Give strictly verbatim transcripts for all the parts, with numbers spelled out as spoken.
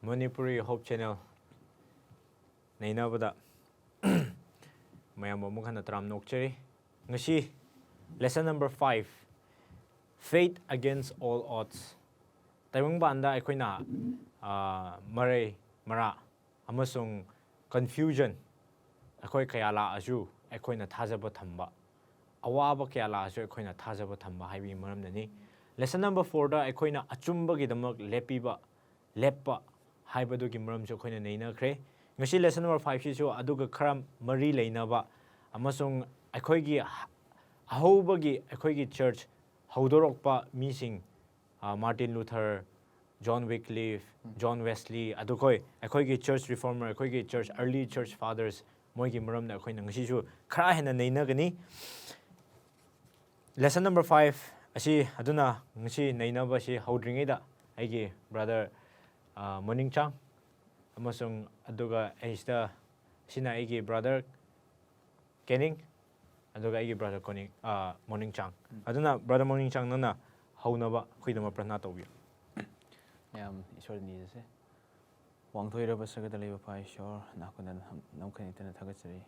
Manipuri Hope Channel ꯅꯩꯅꯕꯗ ꯃꯌꯥꯝꯕꯨ ꯑꯃꯨꯛ ꯍꯟꯅ ꯇꯔꯥꯝꯅ ꯑꯣꯛꯆꯔꯤ꯫ ꯉꯁꯤ lesson number five, faith against all odds꯫ ꯇꯥꯏꯕꯪꯄꯥꯟꯗ ꯑꯩꯈꯣꯏꯅ, ꯑꯥ, ꯃꯔꯩ ꯃꯔꯥ ꯑꯃꯁꯨꯡ confusion ꯑꯩꯈꯣꯏ ꯀꯌꯥ ꯂꯥꯛꯑꯁꯨ ꯑꯩꯈꯣꯏꯅ ꯊꯥꯖꯕ ꯊꯝꯕ, ꯑꯋꯥꯕ ꯀꯌꯥ ꯂꯥꯛꯑꯁꯨ ꯑꯩꯈꯣꯏꯅ ꯊꯥꯖꯕ ꯊꯝꯕ ꯍꯥꯏꯕꯒꯤ ꯃꯔꯝꯗꯅꯤ꯫ Lesson number fourꯗ ꯑꯩꯈꯣꯏꯅ ꯑꯆꯨꯝꯕꯒꯤꯗꯃꯛ ꯂꯦꯞꯄꯤꯕ, ꯂꯦꯞꯄ ꯍꯥꯏꯕꯗꯨꯒꯤ ꯃꯔꯝꯁꯨ ꯑꯩꯈꯣꯏꯅ ꯅꯩꯅꯈ꯭ꯔꯦ꯫ ꯉꯁꯤ lesson number fiveꯁꯤꯁꯨ ꯑꯗꯨꯒ ꯈꯔ ꯃꯔꯤ ꯂꯩꯅꯕ ꯑꯃꯁꯨꯡ ꯑꯩꯈꯣꯏꯒꯤ ꯑꯍꯧꯕꯒꯤ ꯑꯩꯈꯣꯏꯒꯤ church ꯍꯧꯗꯣꯔꯛꯄ ꯃꯤꯁꯤꯡ, ꯑ, Martin Luther, John Wycliffe, John Wesley, ꯑꯗꯨꯈꯣꯏ ꯑꯩꯈꯣꯏꯒꯤ church reformer, ꯑꯩꯈꯣꯏꯒꯤ church, early church fathers, ꯃꯣꯏꯒꯤ ꯃꯔꯝꯗ ꯑꯩꯈꯣꯏꯅ ꯉꯁꯤꯁꯨ ꯈꯔ ꯍꯦꯟꯅ ꯅꯩꯅꯒꯅꯤ꯫ Lesson number five ꯑꯁꯤ ꯑꯗꯨꯅ ꯉꯁꯤ ꯅꯩꯅꯕꯁꯤ ꯍꯧꯗ꯭ꯔꯤꯉꯩꯗ ꯑꯩꯒꯤ brother, ꯑ, ꯃꯣꯅꯤꯡꯆꯥꯡ ꯑꯃꯁꯨꯡ ꯑꯗꯨꯒ ꯑꯩꯁꯤꯗ, ꯁꯤꯅ ꯑꯩꯒꯤ brother ꯀꯦꯅꯤꯡ, ꯑꯗꯨꯒ ꯑꯩꯒꯤ brother ꯀꯣꯅꯤꯡ, ꯑ, ꯃꯣꯅꯤꯡꯆꯥꯡ꯫ ꯑꯗꯨꯅ brother ꯃꯣꯅꯤꯡꯆꯥꯡ, ꯅꯪꯅ ꯍꯧꯅꯕ ꯑꯩꯈꯣꯏꯒꯤꯗꯃꯛ ꯄ꯭ꯔꯊꯅꯥ ꯇꯧꯕꯤꯌꯨ꯫ ꯃꯌꯥꯝ ꯏꯁꯣꯔꯗ ꯅꯤꯖꯁꯦ꯫ ꯋꯥꯡꯊꯣꯏꯔꯕ ꯁꯔꯒꯗ ꯂꯩꯕ ꯏꯄꯥ ꯏꯁꯣꯔ, ꯅꯈꯣꯏꯅ ꯅꯝꯈꯩ ꯅꯤꯡꯊꯅ ꯊꯥꯒꯠꯆꯔꯤ꯫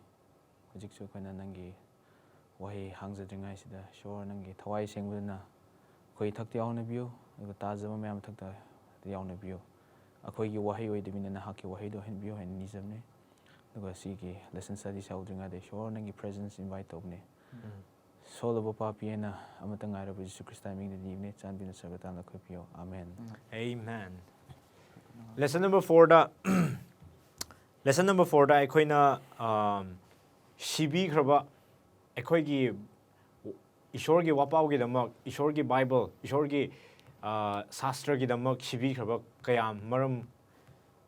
ꯍꯧꯖꯤꯛꯁꯨ ꯑꯩꯈꯣꯏꯅ ꯅꯪꯒꯤ ꯋꯥꯍꯩ ꯍꯥꯡꯖꯗ꯭ꯔꯤꯉꯩꯁꯤꯗ, ꯏꯁꯣꯔ, ꯅꯪꯒꯤ ꯊꯋꯥꯏ ꯁꯦꯡꯕꯗꯨꯅ ꯑꯩꯈꯣꯏ ꯊꯛꯇ ꯌꯥꯎꯅꯕꯤꯌꯨ, ꯑꯗꯨꯒ ꯇꯥꯖꯕ ꯃꯌꯥꯝ ꯊꯛꯇ ꯌꯥꯎꯅꯕꯤꯌꯨ꯫ ꯑꯩꯈꯣꯏꯒꯤ ꯋꯥꯍꯩ ꯑꯣꯏꯗꯕꯤꯅ ꯅꯍꯥꯛꯀꯤ ꯋꯥꯍꯩꯗꯣ ꯑꯣꯏꯍꯟꯕꯤꯌꯨ ꯍꯥꯏꯅ ꯅꯤꯖꯕꯅꯤ꯫ ꯑꯗꯨꯒ ꯁꯤꯒꯤ lesson study ꯁꯦ ꯍꯧꯗ꯭ꯔꯤꯉꯩꯗ, ꯏꯁꯣꯔ, ꯅꯪꯒꯤ presence invite ꯇꯧꯕꯅꯤ꯫ ꯁꯣꯜꯂꯕ ꯄꯥꯄꯤ ꯑꯩꯅ ꯑꯃꯠꯇ ꯉꯥꯏꯔꯕ ꯖꯤꯁꯨ ꯈ꯭ꯔꯤꯁꯇ ꯃꯤꯡꯗ ꯅꯤꯕꯅꯦ, ꯆꯥꯟꯕꯤꯗꯨꯅ ꯁꯔꯒ ꯇꯥꯡꯅ ꯑꯩꯈꯣꯏ ꯄꯤꯌꯣ꯫ ꯑꯥꯃꯦꯟ꯫ Amen꯫ Lesson number fourꯗ, lesson number fourꯗ ꯑꯩꯈꯣꯏꯅ, ꯑꯝ, ꯁꯤꯕꯤꯈ꯭ꯔꯕ ꯑꯩꯈꯣꯏꯒꯤ ꯏꯁꯣꯔꯒꯤ ꯋꯥꯄꯥꯎꯒꯤꯗꯃꯛ, ꯏꯁꯣꯔꯒꯤ Bible, ꯏꯁꯣꯔꯒꯤ, ꯑ, ꯁꯥꯁꯇ꯭ꯔꯒꯤꯗꯃꯛ ꯁꯤꯕꯤꯈ꯭ꯔꯕ ꯀꯌꯥ ꯃꯔꯝ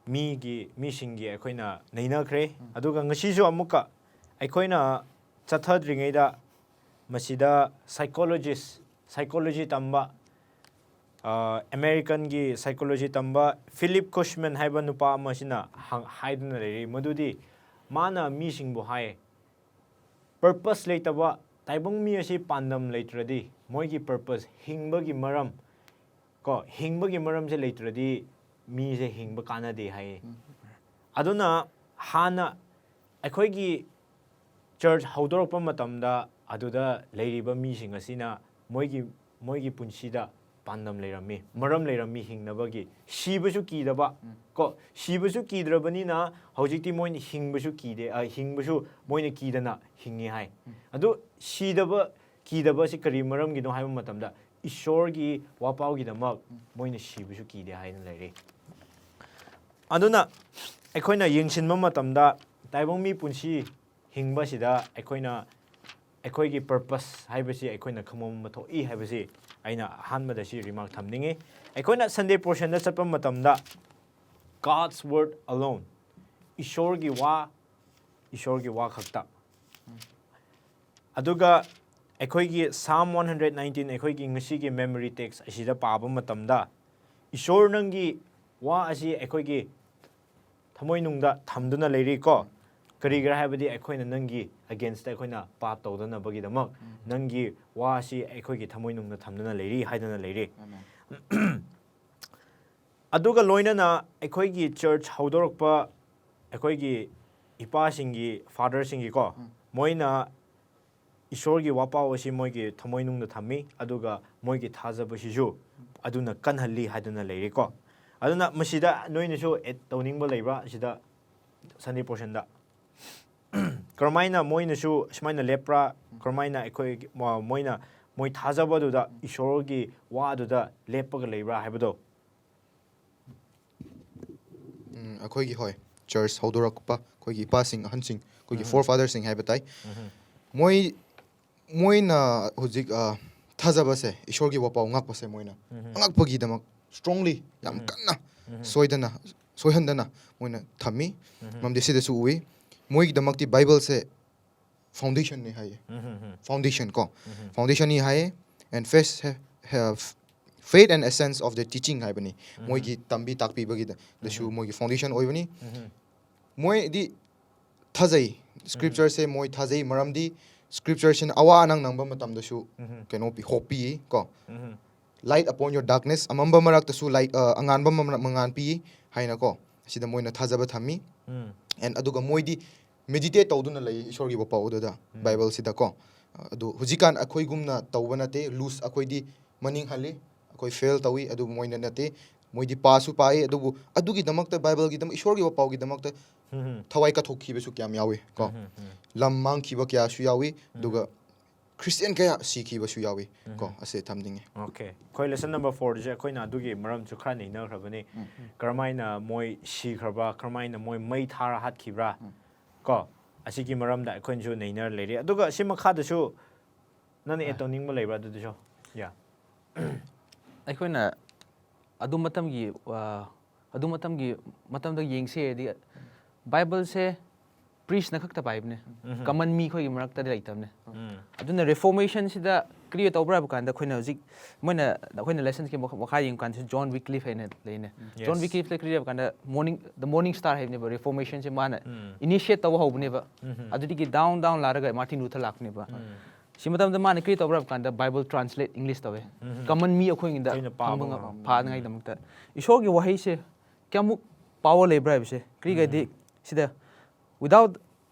ꯃꯤꯒꯤ, ꯃꯤꯁꯤꯡꯒꯤ ꯑꯩꯈꯣꯏꯅ ꯅꯩꯅꯈ꯭ꯔꯦ꯫ ꯑꯗꯨꯒ ꯉꯁꯤꯁꯨ ꯑꯃꯨꯛꯀ ꯑꯩꯈꯣꯏꯅ ꯆꯠꯊꯗ꯭ꯔꯤꯉꯩꯗ ꯃꯁꯤꯗ psychologist, psychology ꯇꯝꯕ, ꯑ, Americanꯒꯤ psychology ꯇꯝꯕ Philip Cushman ꯍꯥꯏꯕ ꯅꯨꯄꯥ ꯑꯃꯁꯤꯅ ꯍꯪ-, ꯍꯥꯏꯗꯨꯅ ꯂꯩꯔꯤ, ꯃꯗꯨꯗꯤ ꯃꯥꯅ ꯃꯤꯁꯤꯡꯕꯨ ꯍꯥꯏ, purpose ꯂꯩꯇꯕ ꯇꯥꯏꯕꯪ ꯃꯤ ꯑꯁꯤ ꯄꯥꯟꯗꯝ ꯂꯩꯇ꯭ꯔꯗꯤ, ꯃꯣꯏꯒꯤ purpose, ꯍꯤꯡꯕꯒꯤ ꯃꯔꯝ, ꯀꯣ, ꯍꯤꯡꯕꯒꯤ ꯃꯔꯝꯁꯦ ꯂꯩꯇ꯭ꯔꯗꯤ ꯃꯤꯁꯦ ꯍꯤꯡꯕ ꯀꯥꯟꯅꯗꯦ ꯍꯥꯏꯌꯦ꯫ ꯑꯗꯨꯅ ꯍꯥꯟꯅ ꯑꯩꯈꯣꯏꯒꯤ ꯆꯔꯆ ꯍꯧꯗꯣꯔꯛꯄ ꯃꯇꯝꯗ ꯑꯗꯨꯗ ꯂꯩꯔꯤꯕ ꯃꯤꯁꯤꯡ ꯑꯁꯤꯅ ꯃꯣꯏꯒꯤ ꯃꯣꯏꯒꯤ ꯄꯨꯟꯁꯤꯗ ꯄꯥꯟꯗꯝ ꯂꯩꯔꯝꯃꯤ, ꯃꯔꯝ ꯂꯩꯔꯝꯃꯤ ꯍꯤꯡꯅꯕꯒꯤ꯫ ꯁꯤꯕꯁꯨ ꯀꯤꯗꯕ ꯀꯣ, ꯁꯤꯕꯁꯨ ꯀꯤꯗ꯭ꯔꯕꯅꯤꯅ ꯍꯧꯖꯤꯛꯇꯤ ꯃꯣꯏꯅ ꯍꯤꯡꯕꯁꯨ ꯀꯤꯗꯦ, ꯑ, ꯍꯤꯡꯕꯁꯨ ꯃꯣꯏꯅ ꯀꯤꯗꯅ ꯍꯤꯡꯉꯤ ꯍꯥꯏ꯫ ꯑꯗꯨ ꯁꯤꯗꯕ ꯀꯤꯗꯕꯁꯤ ꯀꯔꯤ ꯃꯔꯝꯒꯤꯅꯣ ꯍꯥꯏꯕ ꯃꯇꯝꯗ ꯏꯁꯣꯔꯒꯤ ꯋꯥꯄꯥꯎꯒꯤꯗꯃꯛ ꯃꯣꯏꯅ ꯁꯤꯕꯁꯨ ꯀꯤꯗꯦ ꯍꯥꯏꯅ ꯂꯩꯔꯤ꯫ ꯑꯗꯨꯅ ꯑꯩꯈꯣꯏꯅ ꯌꯦꯡꯁꯤꯟꯕ ꯃꯇꯝꯗ ꯇꯥꯏꯕꯪ ꯃꯤ ꯄꯨꯟꯁꯤ ꯍꯤꯡꯕꯁꯤꯗ ꯑꯩꯈꯣꯏꯅ ꯑꯩꯈꯣꯏꯒꯤ ꯄꯔꯄꯁ ꯍꯥꯏꯕꯁꯤ ꯑꯩꯈꯣꯏꯅ ꯈꯪꯕ ꯑꯃ ꯊꯣꯛꯏ ꯍꯥꯏꯕꯁꯤ ꯑꯩꯅ ꯑꯍꯥꯟꯕꯗ ꯁꯤ ꯔꯤꯃꯥꯔꯛ ꯊꯝꯅꯤꯡꯉꯤ꯫ ꯑꯩꯈꯣꯏꯅ ꯁꯟꯗꯦ ꯄꯣꯔꯁꯟꯗ ꯆꯠꯄ ꯃꯇꯝꯗ God's word alone, ꯏꯁꯣꯔꯒꯤ ꯋꯥ, ꯏꯁꯣꯔꯒꯤ ꯋꯥ ꯈꯛꯇ꯫ ꯑꯗꯨꯒ ꯑꯩꯈꯣꯏꯒꯤ Psalm one hundred nineteen, ꯑꯩꯈꯣꯏꯒꯤ ꯉꯁꯤꯒꯤ memory text ꯑꯁꯤꯗ ꯄꯥꯕ ꯃꯇꯝꯗ, ꯏꯁꯣꯔ ꯅꯪꯒꯤ ꯋꯥ ꯑꯁꯤ ꯑꯩꯈꯣꯏꯒꯤ ꯊꯃꯣꯏꯅꯨꯡꯗ ꯊꯝꯗꯨꯅ ꯂꯩꯔꯤꯀꯣ꯫ ꯀꯔꯤꯒꯤꯔꯥ ꯍꯥꯏꯕꯗꯤ ꯑꯩꯈꯣꯏꯅ ꯅꯪꯒꯤ against ꯑꯩꯈꯣꯏꯅ ꯄꯥꯞ ꯇꯧꯗꯅꯕꯒꯤꯗꯃꯛ ꯅꯪꯒꯤ ꯋꯥ ꯑꯁꯤ ꯑꯩꯈꯣꯏꯒꯤ ꯊꯃꯣꯏꯅꯨꯡꯗ ꯊꯝꯗꯨꯅ ꯂꯩꯔꯤ ꯍꯥꯏꯗꯅ ꯂꯩꯔꯤ꯫ ꯑꯗꯨꯒ ꯂꯣꯏꯅꯅ ꯑꯩꯈꯣꯏꯒꯤ ꯆꯔꯆ ꯍꯧꯗꯣꯔꯛꯄ ꯑꯩꯈꯣꯏꯒꯤ ꯏꯄꯥꯁꯤꯡꯒꯤ, ꯐꯥꯗꯔꯁꯤꯡꯒꯤꯀꯣ, ꯃꯣꯏꯅ ꯏꯁꯣꯔꯒꯤ ꯋꯥꯄꯥꯎ ꯑꯁꯤ ꯃꯣꯏꯒꯤ ꯊꯃꯣꯏꯅꯨꯡꯗ ꯊꯝꯃꯤ, ꯑꯗꯨꯒ ꯃꯣꯏꯒꯤ ꯊꯥꯖꯕꯁꯤꯁꯨ ꯑꯗꯨꯅ ꯀꯟꯍꯜꯂꯤ ꯍꯥꯏꯗꯨꯅ ꯂꯩꯔꯤꯀꯣ꯫ ꯑꯗꯨꯅ ꯃꯁꯤꯗ ꯅꯣꯏꯅꯁꯨ ꯑꯦꯗ ꯇꯧꯅꯤꯡꯕ ꯂꯩꯕ꯭ꯔꯥ? ꯁꯤꯗ ꯁꯟꯗꯦ ꯄꯣꯔꯁꯟꯗ ꯀꯔꯝꯍꯥꯏꯅ ꯃꯣꯏꯅꯁꯨ ꯁꯨꯃꯥꯏꯅ ꯂꯦꯞꯄ꯭ꯔꯥ? ꯀꯔꯝꯍꯥꯏꯅ ꯑꯩꯈꯣꯏ, ꯃ-, ꯃꯣꯏꯅ, ꯃꯣꯏ ꯊꯥꯖꯕꯗꯨꯗ, ꯏꯁꯣꯔꯒꯤ ꯋꯥꯗꯨꯗ ꯂꯦꯞꯄꯒ ꯂꯩꯕ꯭ꯔꯥ ꯍꯥꯏꯕꯗꯣ? ꯎꯝ, ꯑꯩꯈꯣꯏꯒꯤ, ꯍꯣꯏ, ꯆꯔꯆ ꯍꯧꯗꯣꯔꯛꯄ ꯑꯩꯈꯣꯏꯒꯤ ꯏꯄꯥꯁꯤꯡ, ꯑꯍꯟꯁꯤꯡ, ꯑꯩꯈꯣꯏꯒꯤ forefatherꯁꯤꯡ ꯍꯥꯏꯕ ꯇꯥꯏ꯫ ꯃꯣꯏ, ꯃꯣꯏꯅ ꯍꯧꯖꯤꯛ, ꯑ, ꯊꯥꯖꯕꯁꯦ, ꯏꯁꯣꯔꯒꯤ ꯋꯥꯄꯥꯎ ꯉꯥꯛꯄꯁꯦ ꯃꯣꯏꯅ ꯉꯥꯛꯄꯒꯤꯗꯃꯛ strongly, ꯌꯥꯝ ꯀꯟꯅ ꯁꯣꯏꯗꯅ, ꯁꯣꯏꯍꯟꯗꯅ ꯃꯣꯏꯅ ꯊꯝꯃꯤ꯫ ꯃꯔꯝꯗꯤ ꯁꯤꯗꯁꯨ ꯎꯏ, ꯃꯣꯏꯒꯤꯗꯃꯛꯇꯤ ꯕꯥꯏꯕꯜꯁꯦ foundationꯅꯤ ꯍꯥꯏꯌꯦ꯫ Foundation ꯀꯣ, foundationꯅꯤ ꯍꯥꯏꯌꯦ꯫ And faith, faith and essence of the teaching ꯍꯥꯏꯕꯅꯤ꯫ ꯃꯣꯏꯒꯤ ꯇꯝꯕꯤ ꯇꯥꯛꯄꯤꯕꯒꯤꯗ, ꯗꯁꯨ ꯃꯣꯏꯒꯤ foundation ꯑꯣꯏꯕꯅꯤ꯫ ꯃꯣꯏꯗꯤ ꯊꯥꯖꯩ, scriptureꯁꯦ ꯃꯣꯏ ꯊꯥꯖꯩ, ꯃꯔꯝꯗꯤ scriptureꯁꯤꯅ ꯑꯋꯥ ꯑꯅꯥ ꯅꯪꯕ ꯃꯇꯝꯗꯁꯨ ꯀꯩꯅꯣ ꯄꯤ, hope ꯄꯤ ꯀꯣ꯫ "Light upon your darkness", ꯑꯃꯝꯕ ꯃꯔꯛꯇꯁꯨ light, ꯑ, ꯑꯉꯥꯟꯕ ꯃ-, ꯃꯉꯥꯟ ꯄꯤ ꯍꯥꯏꯅꯀꯣ, ꯑꯁꯤꯗ ꯃꯣꯏꯅ ꯊꯥꯖꯕ ꯊꯝꯃꯤ꯫ ꯎꯝ. And ꯑꯗꯨꯒ ꯃꯣꯏꯗꯤ meditate ꯇꯧꯗꯨꯅ ꯂꯩ ꯏꯁꯣꯔꯒꯤ ꯋꯥꯄꯥꯎ ꯑꯗꯨꯗ, ꯎꯝ. Bible ꯁꯤꯗꯀꯣ꯫ ꯑꯗꯨ ꯍꯧꯖꯤꯛꯀꯥꯟ ꯑꯩꯈꯣꯏꯒꯨꯝꯅ ꯇꯧꯕ ꯅꯠꯇꯦ, loose, ꯑꯩꯈꯣꯏꯗꯤ ꯃꯅꯤꯡ ꯍꯜꯂꯤ, ꯑꯩꯈꯣꯏ fail ꯇꯧꯏ, ꯑꯗꯨꯕꯨ ꯃꯣꯏꯅ ꯅꯠꯇꯦ꯫ ꯃꯣꯏꯗꯤ ꯄꯥꯁꯨ ꯄꯥꯏ, ꯑꯗꯨꯕꯨ ꯑꯗꯨꯒꯤꯗꯃꯛꯇ, Bible ꯒꯤꯗꯃꯛ, ꯏꯁꯣꯔꯒꯤ ꯋꯥꯄꯥꯎꯒꯤꯗꯃꯛꯇ ꯎꯝ. ꯊꯋꯥꯏ ꯀꯠꯊꯣꯛꯈꯤꯕꯁꯨ ꯀꯌꯥꯝ ꯌꯥꯎꯏ ꯀꯣ꯫ ꯎꯝ. ꯎꯝ. ꯂꯝ ꯃꯥꯡꯈꯤꯕ ꯀꯌꯥꯁꯨ ꯌꯥꯎꯏ, ꯎꯝ. ꯑꯗꯨꯒ Christian ꯀꯌꯥ ꯁꯤꯈꯤꯕꯁꯨ ꯌꯥꯎꯏ ꯀꯣ꯫ ꯎꯝ. ꯑꯁꯦ ꯊꯝꯅꯤꯡꯉꯦ꯫ Okay. ꯑꯩꯈꯣꯏ lesson number four ꯁꯦ ꯑꯩꯈꯣꯏꯅ ꯑꯗꯨꯒꯤ ꯃꯔꯝꯁꯨ ꯈꯔ ꯅꯩꯅꯈ꯭ꯔꯕꯅꯤ꯫ ꯎꯝ. ꯀꯔꯝꯍꯥꯏꯅ ꯃꯣꯏ ꯁꯤꯈ꯭ꯔꯕ, ꯀꯔꯝꯍꯥꯏꯅ ꯃꯣꯏ ꯃꯩ ꯊꯥꯔ ꯍꯥꯠꯈꯤꯕ꯭ꯔꯥ ꯎꯝ. ꯀꯣ, ꯑꯁꯤꯒꯤ ꯃꯔꯝꯗ ꯑꯩꯈꯣꯏꯅꯁꯨ ꯅꯩꯅꯔ ꯂꯩꯔꯦ꯫ ꯑꯗꯨꯒ ꯁꯤ ꯃꯈꯥꯗꯁꯨ ꯅꯪꯅ add ꯑ. ꯇꯧꯅꯤꯡꯕ ꯂꯩꯕ꯭ꯔꯥ? ꯑꯗꯨꯗꯁꯨ, yeah. ꯑꯩꯈꯣꯏꯅ ꯑꯗꯨ ꯃꯇꯝꯒꯤ, ꯑ, ꯑꯗꯨ ꯃꯇꯝꯒꯤ ꯃꯇꯝꯗ ꯌꯦꯡꯁꯦ ꯍꯥꯏꯔꯗꯤ, Bible ꯁꯦ priest ꯅ ꯈꯛꯇ ꯄꯥꯏꯕꯅꯦ꯫ ꯎꯝ. Common ꯃꯤ ꯑꯩꯈꯣꯏꯒꯤ ꯃꯔꯛꯇꯗꯤ ꯂꯩꯇꯕꯅꯦ꯫ ꯎꯝ. ꯑꯗꯨꯅ Reformation ꯁꯤꯗ clear ꯇꯧꯕ꯭ꯔꯥ ꯍꯥꯏꯕ ꯀꯥꯟꯗ, ꯑꯩꯈꯣꯏꯅ ꯍꯧꯖꯤꯛ ꯃꯣꯏꯅ, ꯑꯩꯈꯣꯏꯅ lesson ꯀꯤ ꯃꯈꯥ, ꯃꯈꯥ ꯌꯦꯡꯕ ꯀꯥꯟꯗꯁꯨ John Wycliffe ꯍꯥꯏꯅ ꯂꯩꯅꯦ꯫ Yes. John Wycliffe ꯗ clear ꯍꯥꯏꯕ ꯀꯥꯟꯗ, morning, the morning star ꯍꯥꯏꯕꯅꯦꯕ, Reformation ꯁꯦ ꯃꯥꯅ ꯎꯝ. initiate ꯇꯧꯕ ꯍꯧꯕꯅꯦꯕ꯫ ꯎꯝ. ꯑꯗꯨꯗꯒꯤ down down ꯂꯥꯛꯑꯒ Martin Luther ꯂꯥꯛꯄꯅꯦꯕ꯫ ꯎꯝ. ꯁꯤ ꯃꯇꯝꯗ ꯃꯥꯅ ꯀꯔꯤ ꯇꯧꯕ꯭ꯔꯥ ꯍꯥꯏꯕ ꯀꯥꯟꯗ, Bible translate English ꯇꯧꯋꯦ꯫ ꯎꯝ. Common ꯃꯤ ꯑꯩꯈꯣꯏꯉꯣꯟꯗ ꯑꯩꯈꯣꯏꯅ ꯄꯥꯕ ꯐꯪꯕ ꯉꯝ-, ꯉꯝ-, ꯐꯥꯅꯉꯥꯏꯗꯃꯛꯇ꯫ ꯏꯁꯣꯔꯒꯤ ꯋꯥꯍꯩꯁꯦ ꯀꯌꯥꯃꯨꯛ power ꯂꯩꯕ꯭ꯔꯥ ꯍꯥꯏꯕꯁꯦ, ꯀꯔꯤꯒꯗꯤ ꯎꯝ. ꯁꯤꯗ, without,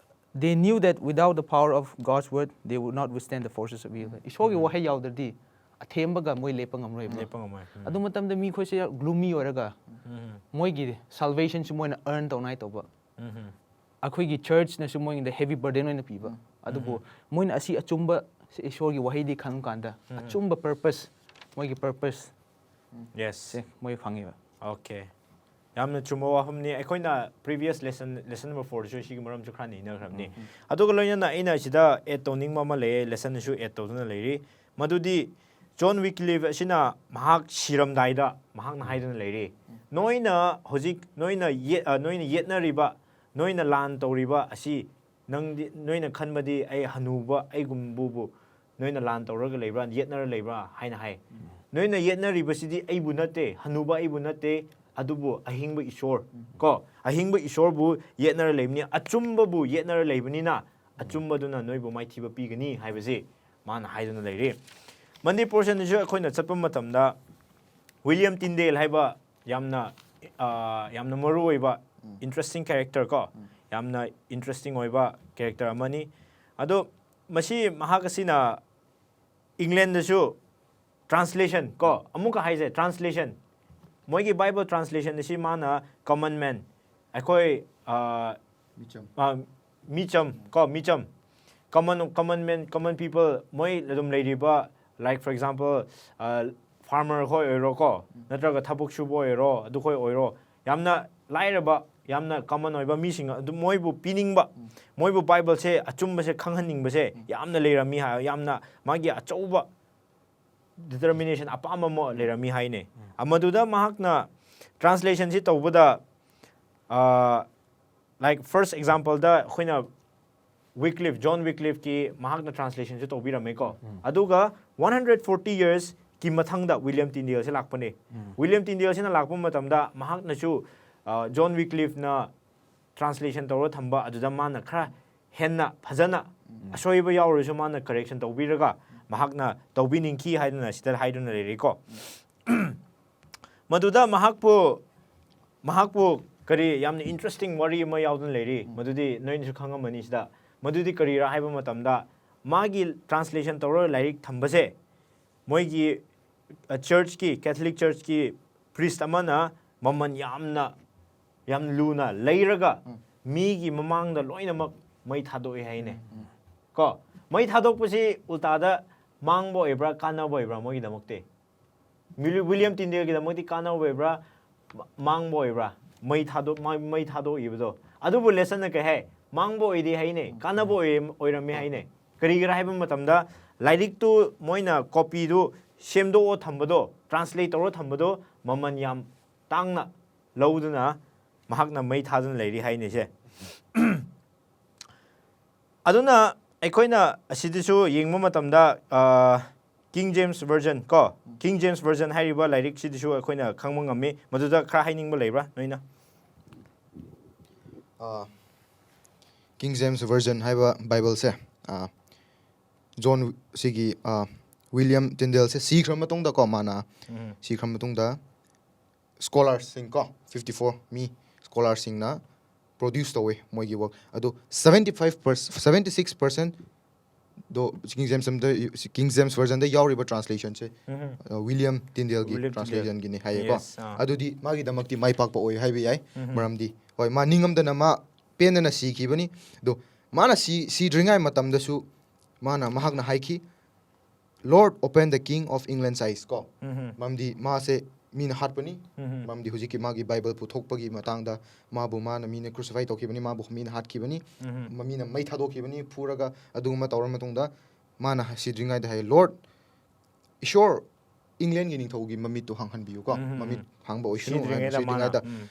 they knew that without the power of God's word, they would not withstand the forces of evil. ꯏꯁꯣꯔꯒꯤ ꯎꯝ. ꯋꯥꯍꯩ ꯌꯥꯎꯗ꯭ꯔꯗꯤ ꯑꯊꯦꯝꯕꯒ ꯃꯣꯏ ꯂꯦꯞꯄ ꯉꯝꯔꯣꯏꯕ꯫ ꯂꯦꯞꯄ ꯉꯝꯃꯣꯏ꯫ ꯎꯝ. ꯑꯗꯨ ꯃꯇꯝꯗ ꯃꯤ ꯑꯩꯈꯣꯏꯁꯦ gloomy ꯑꯣꯏꯔꯒ, ꯎꯝ. ꯃꯣꯏꯒꯤ salvation ꯁꯨ ꯃꯣꯏꯅ earn ꯇꯧꯅꯉꯥꯏ ꯇꯧꯕ꯫ ꯎꯝ. ꯑꯩꯈꯣꯏꯒꯤ church ꯅꯁꯨ ꯃꯣꯏꯉꯣꯟꯗ heavy burden ꯑꯣꯏꯅ ꯄꯤꯕ꯫ ꯎꯝ. ꯑꯗꯨꯕꯨ ꯎꯝ. ꯃꯣꯏꯅ ꯑꯁꯤ ꯑꯆꯨꯝꯕ, ꯁꯤ ꯏꯁꯣꯔꯒꯤ ꯋꯥꯍꯩꯗꯤ ꯈꯪꯕ ꯀꯥꯟꯗ, ꯎꯝ. ꯑꯆꯨꯝꯕ purpose, ꯃꯣꯏꯒꯤ purpose Yes. ꯁꯦ ꯃꯣꯏ ꯐꯪꯉꯦꯕ꯫ Okay. ꯌꯥꯝꯅ ꯆꯨꯝꯕ ꯋꯥꯐꯝꯅꯤ꯫ ꯑꯩꯈꯣꯏꯅ previous lesson, lesson number four ꯗꯁꯨ ꯁꯤꯒꯤ ꯃꯔꯝꯁꯨ ꯈꯔ ꯅꯩꯅꯈ꯭ꯔꯕꯅꯤ꯫ ꯎꯝ. ꯑꯗꯨꯒ ꯂꯣꯏꯅꯅ ꯑꯩꯅ ꯁꯤꯗ add ꯇꯧꯅꯤꯡꯕ ꯑꯃ ꯂꯩꯌꯦ, lesson ꯁꯨ add ꯇꯧꯗꯨꯅ ꯂꯩꯔꯤ꯫ ꯃꯗꯨꯗꯤ John Wycliffe ꯑꯁꯤꯅ ꯃꯍꯥꯛ ꯁꯤꯔꯝꯗꯥꯏꯗ ꯃꯍꯥꯛꯅ ꯍꯥꯏꯗꯨꯅ ꯂꯩꯔꯤ, "ꯅꯣꯏꯅ ꯍꯧꯖꯤꯛ, ꯅꯣꯏꯅ ꯌꯦꯠ-, ꯑ, ꯅꯣꯏꯅ ꯌꯦꯠꯅꯔꯤꯕ, ꯅꯣꯏꯅ ꯂꯥꯟ ꯇꯧꯔꯤꯕ ꯑꯁꯤ, ꯅꯪꯗꯤ, ꯅꯣꯏꯅ ꯈꯟꯕꯗꯤ ꯑꯩ ꯍꯅꯨꯕ ꯑꯩꯒꯨꯝꯕꯕꯨ ꯅꯣꯏꯅ ꯂꯥꯟ ꯇꯧꯔꯒ ꯂꯩꯕ꯭ꯔꯥ, ꯌꯦꯠꯅꯔ ꯂꯩꯕ꯭ꯔꯥ ꯍꯥꯏꯅ ꯍꯥꯏ꯫ ꯅꯣꯏꯅ ꯌꯦꯠꯅꯔꯤꯕꯁꯤꯗꯤ ꯑꯩꯕꯨ ꯅꯠꯇꯦ, ꯍꯅꯨꯕ ꯑꯩꯕꯨ ꯅꯠꯇꯦ, ꯑꯗꯨꯕꯨ ꯑꯍꯤꯡꯕ ꯏꯁꯣꯔ, ꯀꯣ, ꯑꯍꯤꯡꯕ ꯏꯁꯣꯔꯕꯨ ꯌꯦꯠꯅꯔ ꯂꯩꯕꯅꯤ, ꯑꯆꯨꯝꯕꯕꯨ ꯌꯦꯠꯅꯔ ꯂꯩꯕꯅꯤꯅ, ꯑꯆꯨꯝꯕꯗꯨꯅ ꯅꯣꯏꯕꯨ ꯃꯥꯏꯊꯤꯕ ꯄꯤꯒꯅꯤ" ꯍꯥꯏꯕꯁꯤ ꯃꯥꯅ ꯍꯥꯏꯗꯨꯅ ꯂꯩꯔꯤ꯫ Monday portionꯗꯁꯨ ꯑꯩꯈꯣꯏꯅ ꯆꯠꯄ ꯃꯇꯝꯗ William Tyndale ꯍꯥꯏꯕ ꯌꯥꯝꯅ ꯑ, ꯌꯥꯝꯅ ꯃꯔꯨ ꯑꯣꯏꯕ interesting character ꯀꯣ, ꯌꯥꯝꯅ interesting ꯑꯣꯏꯕ character ꯑꯃꯅꯤ꯫ ꯑꯗꯣ ꯃꯁꯤ ꯃꯍꯥꯛ ꯑꯁꯤꯅ Englandꯗꯁꯨ translation ꯀꯣ, ꯑꯃꯨꯛꯀ ꯍꯥꯏꯁꯦ, translation, ꯃꯣꯏꯒꯤ Bible translation ꯑꯁꯤ ꯃꯥꯅ common man, ꯑꯩꯈꯣꯏ ꯑ, ꯃꯤꯆꯝ ꯑ, ꯃꯤꯆꯝ ꯀꯣ, ꯃꯤꯆꯝ, common common man, common people, ꯃꯣꯏ ꯑꯗꯨꯝ ꯂꯩꯔꯤꯕ, like for example, farmer ꯈꯣꯏ ꯑꯣꯏꯔꯣ ꯀꯣ, ꯅꯠꯇ꯭ꯔꯒ ꯊꯕꯛ ꯁꯨꯕ ꯑꯣꯏꯔꯣ, ꯑꯗꯨꯈꯣꯏ ꯑꯣꯏꯔꯣ, ꯌꯥꯝꯅ ꯂꯥꯏꯔꯕ, ꯌꯥꯝꯅ common ꯑꯣꯏꯕ ꯃꯤꯁꯤꯡ ꯑꯗꯨ ꯃꯣꯏꯕꯨ ꯄꯤꯅꯤꯡꯕ, ꯃꯣꯏꯕꯨ Bibleꯁꯦ ꯑꯆꯨꯝꯕꯁꯦ ꯈꯪꯍꯟꯅꯤꯡꯕꯁꯦ ꯌꯥꯝꯅ ꯂꯩꯔꯝꯃꯤ ꯍꯥꯏ, ꯌꯥꯝꯅ ꯃꯥꯒꯤ ꯑꯆꯧꯕ determination, ꯑꯄꯥꯝꯕ ꯑꯃ ꯂꯩꯔꯝꯃꯤ ꯍꯥꯏꯅꯦ꯫ ꯃꯗꯨꯗ ꯃꯍꯥꯛꯅ translationꯁꯤ ꯇꯧꯕꯗ, ꯑ, like first exampleꯗ ꯑꯩꯈꯣꯏꯅ Wycliffe, John Wycliffeꯀꯤ ꯃꯍꯥꯛꯅ translationꯁꯨ ꯇꯧꯕꯤꯔꯝꯃꯦꯀꯣ꯫ ꯑꯗꯨꯒ one hundred forty yearsꯀꯤ ꯃꯊꯪꯗ William Tyndaleꯁꯦ ꯂꯥꯛꯄꯅꯦ꯫ William Tyndaleꯁꯤꯅ ꯂꯥꯛꯄ ꯃꯇꯝꯗ ꯃꯍꯥꯛꯅꯁꯨ, ꯑ, John Wycliffeꯅ translation ꯇꯧꯔ ꯊꯝꯕ ꯑꯗꯨꯗ ꯃꯥꯅ ꯈꯔ ꯍꯦꯟꯅ ꯐꯖꯅ, ꯑꯁꯣꯏꯕ ꯌꯥꯎꯔꯁꯨ ꯃꯥꯅ correction ꯇꯧꯕꯤꯔꯒ ꯃꯍꯥꯛꯅ ꯇꯧꯕꯤꯅꯤꯡꯈꯤ ꯍꯥꯏꯗꯅ ꯁꯤꯗ ꯍꯥꯏꯗꯨꯅ ꯂꯩꯔꯤꯀꯣ꯫ ꯃꯗꯨꯗ ꯃꯍꯥꯛꯄꯨ, ꯃꯍꯥꯛꯄꯨ ꯀꯔꯤ ꯌꯥꯝꯅ interesting ꯋꯥꯔꯤ ꯑꯃ ꯌꯥꯎꯗꯨꯅ ꯂꯩꯔꯤ, ꯃꯗꯨꯗꯤ ꯅꯣꯏꯅꯁꯨ ꯈꯪꯉꯝꯃꯅꯤ ꯁꯤꯗ꯫ ꯃꯗꯨꯗꯤ ꯀꯔꯤꯔꯥ ꯍꯥꯏꯕ ꯃꯇꯝꯗ, ꯃꯥꯒꯤ translation ꯇꯧꯔꯒ ꯂꯥꯏꯔꯤꯛ ꯊꯝꯕꯁꯦ, ꯃꯣꯏꯒꯤ, ꯑ, churchꯀꯤ, Catholic Churchꯀꯤ priest ꯑꯃꯅ ꯃꯃꯜ ꯌꯥꯝꯅ, ꯌꯥꯝ ꯂꯨꯅ ꯂꯩꯔꯒ ꯃꯤꯒꯤ ꯃꯃꯥꯡꯗ ꯂꯣꯏꯅꯃꯛ ꯃꯩ ꯊꯥꯗꯣꯛꯑꯦ ꯍꯥꯏꯅꯦ꯫ ꯀꯣ, ꯃꯩ ꯊꯥꯗꯣꯛꯄꯁꯤ ꯎꯜꯇꯥꯗ ꯃꯥꯡꯕ ꯑꯣꯏꯕ꯭ꯔꯥ, ꯀꯥꯟꯅꯕ ꯑꯣꯏꯕ꯭ꯔꯥ ꯃꯣꯏꯒꯤꯗꯃꯛꯇꯤ? William Tyndaleꯒꯤꯗꯃꯛꯇꯤ ꯀꯥꯟꯅꯕ ꯑꯣꯏꯕ꯭ꯔꯥ, ꯃꯥꯡꯕ ꯑꯣꯏꯕ꯭ꯔꯥ? ꯃꯩ ꯊꯥꯗꯣꯛ-, ꯃꯩ ꯊꯥꯗꯣꯛꯏꯕꯗꯣ꯫ ꯑꯗꯨꯕꯨ lessonꯅ ꯀꯩ ꯍꯥꯏ? ꯃꯥꯡꯕ ꯑꯣꯏꯗꯦ ꯍꯥꯏꯅꯦ, ꯀꯥꯟꯅꯕ ꯑꯣꯏ-, ꯑꯣꯏꯔꯝꯃꯦ ꯍꯥꯏꯅꯦ꯫ ꯀꯔꯤꯒꯤꯔꯥ ꯍꯥꯏꯕ ꯃꯇꯝꯗ, ꯂꯥꯏꯔꯤꯛꯇꯨ ꯃꯣꯏꯅ copyꯗꯨ ꯁꯦꯝꯗꯣꯛꯑ ꯊꯝꯕꯗꯣ, translate ꯇꯧꯔ ꯊꯝꯕꯗꯣ ꯃꯃꯜ ꯌꯥꯝ ꯇꯥꯡꯅ ꯂꯧꯗꯨꯅ ꯃꯍꯥꯛꯅ ꯃꯩ ꯊꯥꯗꯨꯅ ꯂꯩꯔꯤ ꯍꯥꯏꯅꯦ ꯁꯦ꯫ ꯑꯗꯨꯅ ꯑꯩꯈꯣꯏꯅ ꯑꯁꯤꯗꯁꯨ ꯌꯦꯡꯕ ꯃꯇꯝꯗ, ꯑ, King James Version ꯀꯣ, King James Version ꯍꯥꯏꯔꯤꯕ ꯂꯥꯏꯔꯤꯛꯁꯤꯗꯁꯨ ꯑꯩꯈꯣꯏꯅ ꯈꯪꯕ ꯉꯝꯃꯤ꯫ ꯃꯗꯨꯗ ꯈꯔ ꯍꯥꯏꯅꯤꯡꯕ ꯂꯩꯕ꯭ꯔꯥ ꯅꯣꯏꯅ? ꯑ, King James Version ꯍꯥꯏꯕ Bibleꯁꯦ, ꯑ, John ꯁꯤꯒꯤ, ꯑ, ꯋꯤꯂꯤꯌꯝ ꯇꯤꯟꯗꯦꯜꯁꯦ ꯁꯤꯈ꯭ꯔ ꯃꯇꯨꯡꯗꯀꯣ, ꯃꯥꯅ ꯁꯤꯈ꯭ꯔ ꯃꯇꯨꯡꯗ ꯁ꯭ꯀꯣꯂꯥꯔꯁꯤꯡ ꯀꯣ, ꯐꯤꯐꯇꯤ ꯐꯣꯔ ꯃꯤ ꯁ꯭ꯀꯣꯂꯥꯔꯁꯤꯡꯅ ꯄ꯭ꯔꯣꯗ꯭ꯌꯨꯁ ꯇꯧꯋꯦ ꯃꯣꯏꯒꯤ ꯋꯥꯔꯛ ꯑꯗꯣ. Seventy five percent, seventy six ꯄꯔꯁꯦꯟꯗꯣ ꯀꯤꯡ ꯖꯦꯝꯁ ꯑꯝꯗ, ꯀꯤꯡ ꯖꯦꯝꯁ ꯚꯔꯖꯟꯗ ꯌꯥꯎꯔꯤꯕ ꯇ꯭ꯔꯥꯟꯁꯂꯦꯁꯟꯁꯦ ꯋꯤꯂꯤꯌꯝ ꯇꯤꯟꯗꯦꯜꯒꯤ ꯋꯤꯂꯤꯌꯝ ꯇꯤꯟꯗꯦꯜ. ꯇ꯭ꯔꯥꯟꯁꯂꯦꯁꯟꯒꯤꯅꯤ ꯍꯥꯏꯌꯦꯀꯣ. Yes, ꯑꯥ. ꯑꯗꯨꯗꯤ ꯃꯥꯒꯤꯗꯃꯛꯇꯤ ꯃꯥꯏ ꯄꯥꯛꯄ ꯑꯣꯏ ꯍꯥꯏꯕ ꯌꯥꯏ. ꯃꯔꯝꯗꯤ ꯍꯣꯏ, ꯃꯥ ꯅꯤꯡꯉꯝꯗꯅ ꯃꯥ ꯄꯦꯟꯗꯅ ꯁꯤꯈꯤꯕꯅꯤ. ꯑꯗꯣ ꯃꯥꯅ ꯁꯤ ꯁꯤꯗ꯭ꯔꯤꯉꯩ ꯃꯇꯝꯗꯁꯨ ꯃꯥꯅ, ꯃꯍꯥꯛꯅ ꯍꯥꯏꯈꯤ, "Lord, open the King of England's eyes" ꯀꯣ. ꯃꯔꯝꯗꯤ ꯃꯥꯁꯦ ꯃꯤꯅ ꯍꯥꯠꯄꯅꯤ. ꯃꯔꯝꯗꯤ ꯍꯧꯖꯤꯛꯀꯤ ꯃꯥꯒꯤ ꯕꯥꯏꯕꯜ ꯄꯨꯊꯣꯛꯄꯒꯤ ꯃꯇꯥꯡꯗ ꯃꯥꯕꯨ, ꯃꯥꯅ, ꯃꯤꯅ ꯀ꯭ꯔꯨꯁꯤꯐꯥꯏ ꯇꯧꯈꯤꯕꯅꯤ, ꯃꯥꯕꯨ ꯃꯤꯅ ꯍꯥꯠꯈꯤꯕꯅꯤ, ꯃ-, ꯃꯤꯅ ꯃꯩ ꯊꯥꯗꯣꯛꯈꯤꯕꯅꯤ, ꯐꯨꯔꯒ ꯑꯗꯨꯒꯨꯝꯕ ꯇꯧꯔ ꯃꯇꯨꯡꯗ ꯃꯥꯅ ꯁꯤꯗ꯭ꯔꯤꯉꯩꯗ ꯍꯥꯏ, "Lord, ꯏꯁꯣꯔ, ꯏꯪꯂꯦꯟꯒꯤ ꯅꯤꯡꯊꯧꯒꯤ ꯃꯃꯤꯠꯇꯨ ꯍꯥꯡꯍꯟꯕꯤꯌꯨꯀꯣ, ꯃꯃꯤꯠ ꯍꯥꯡꯕ ꯑꯣꯏꯁꯅꯨ" ꯍꯥꯏꯅ ꯁꯤꯗ꯭ꯔꯤꯉꯩꯗ ꯃꯥꯅ, ꯁꯤꯗ꯭ꯔꯤꯉꯩꯗ. ꯎꯝ.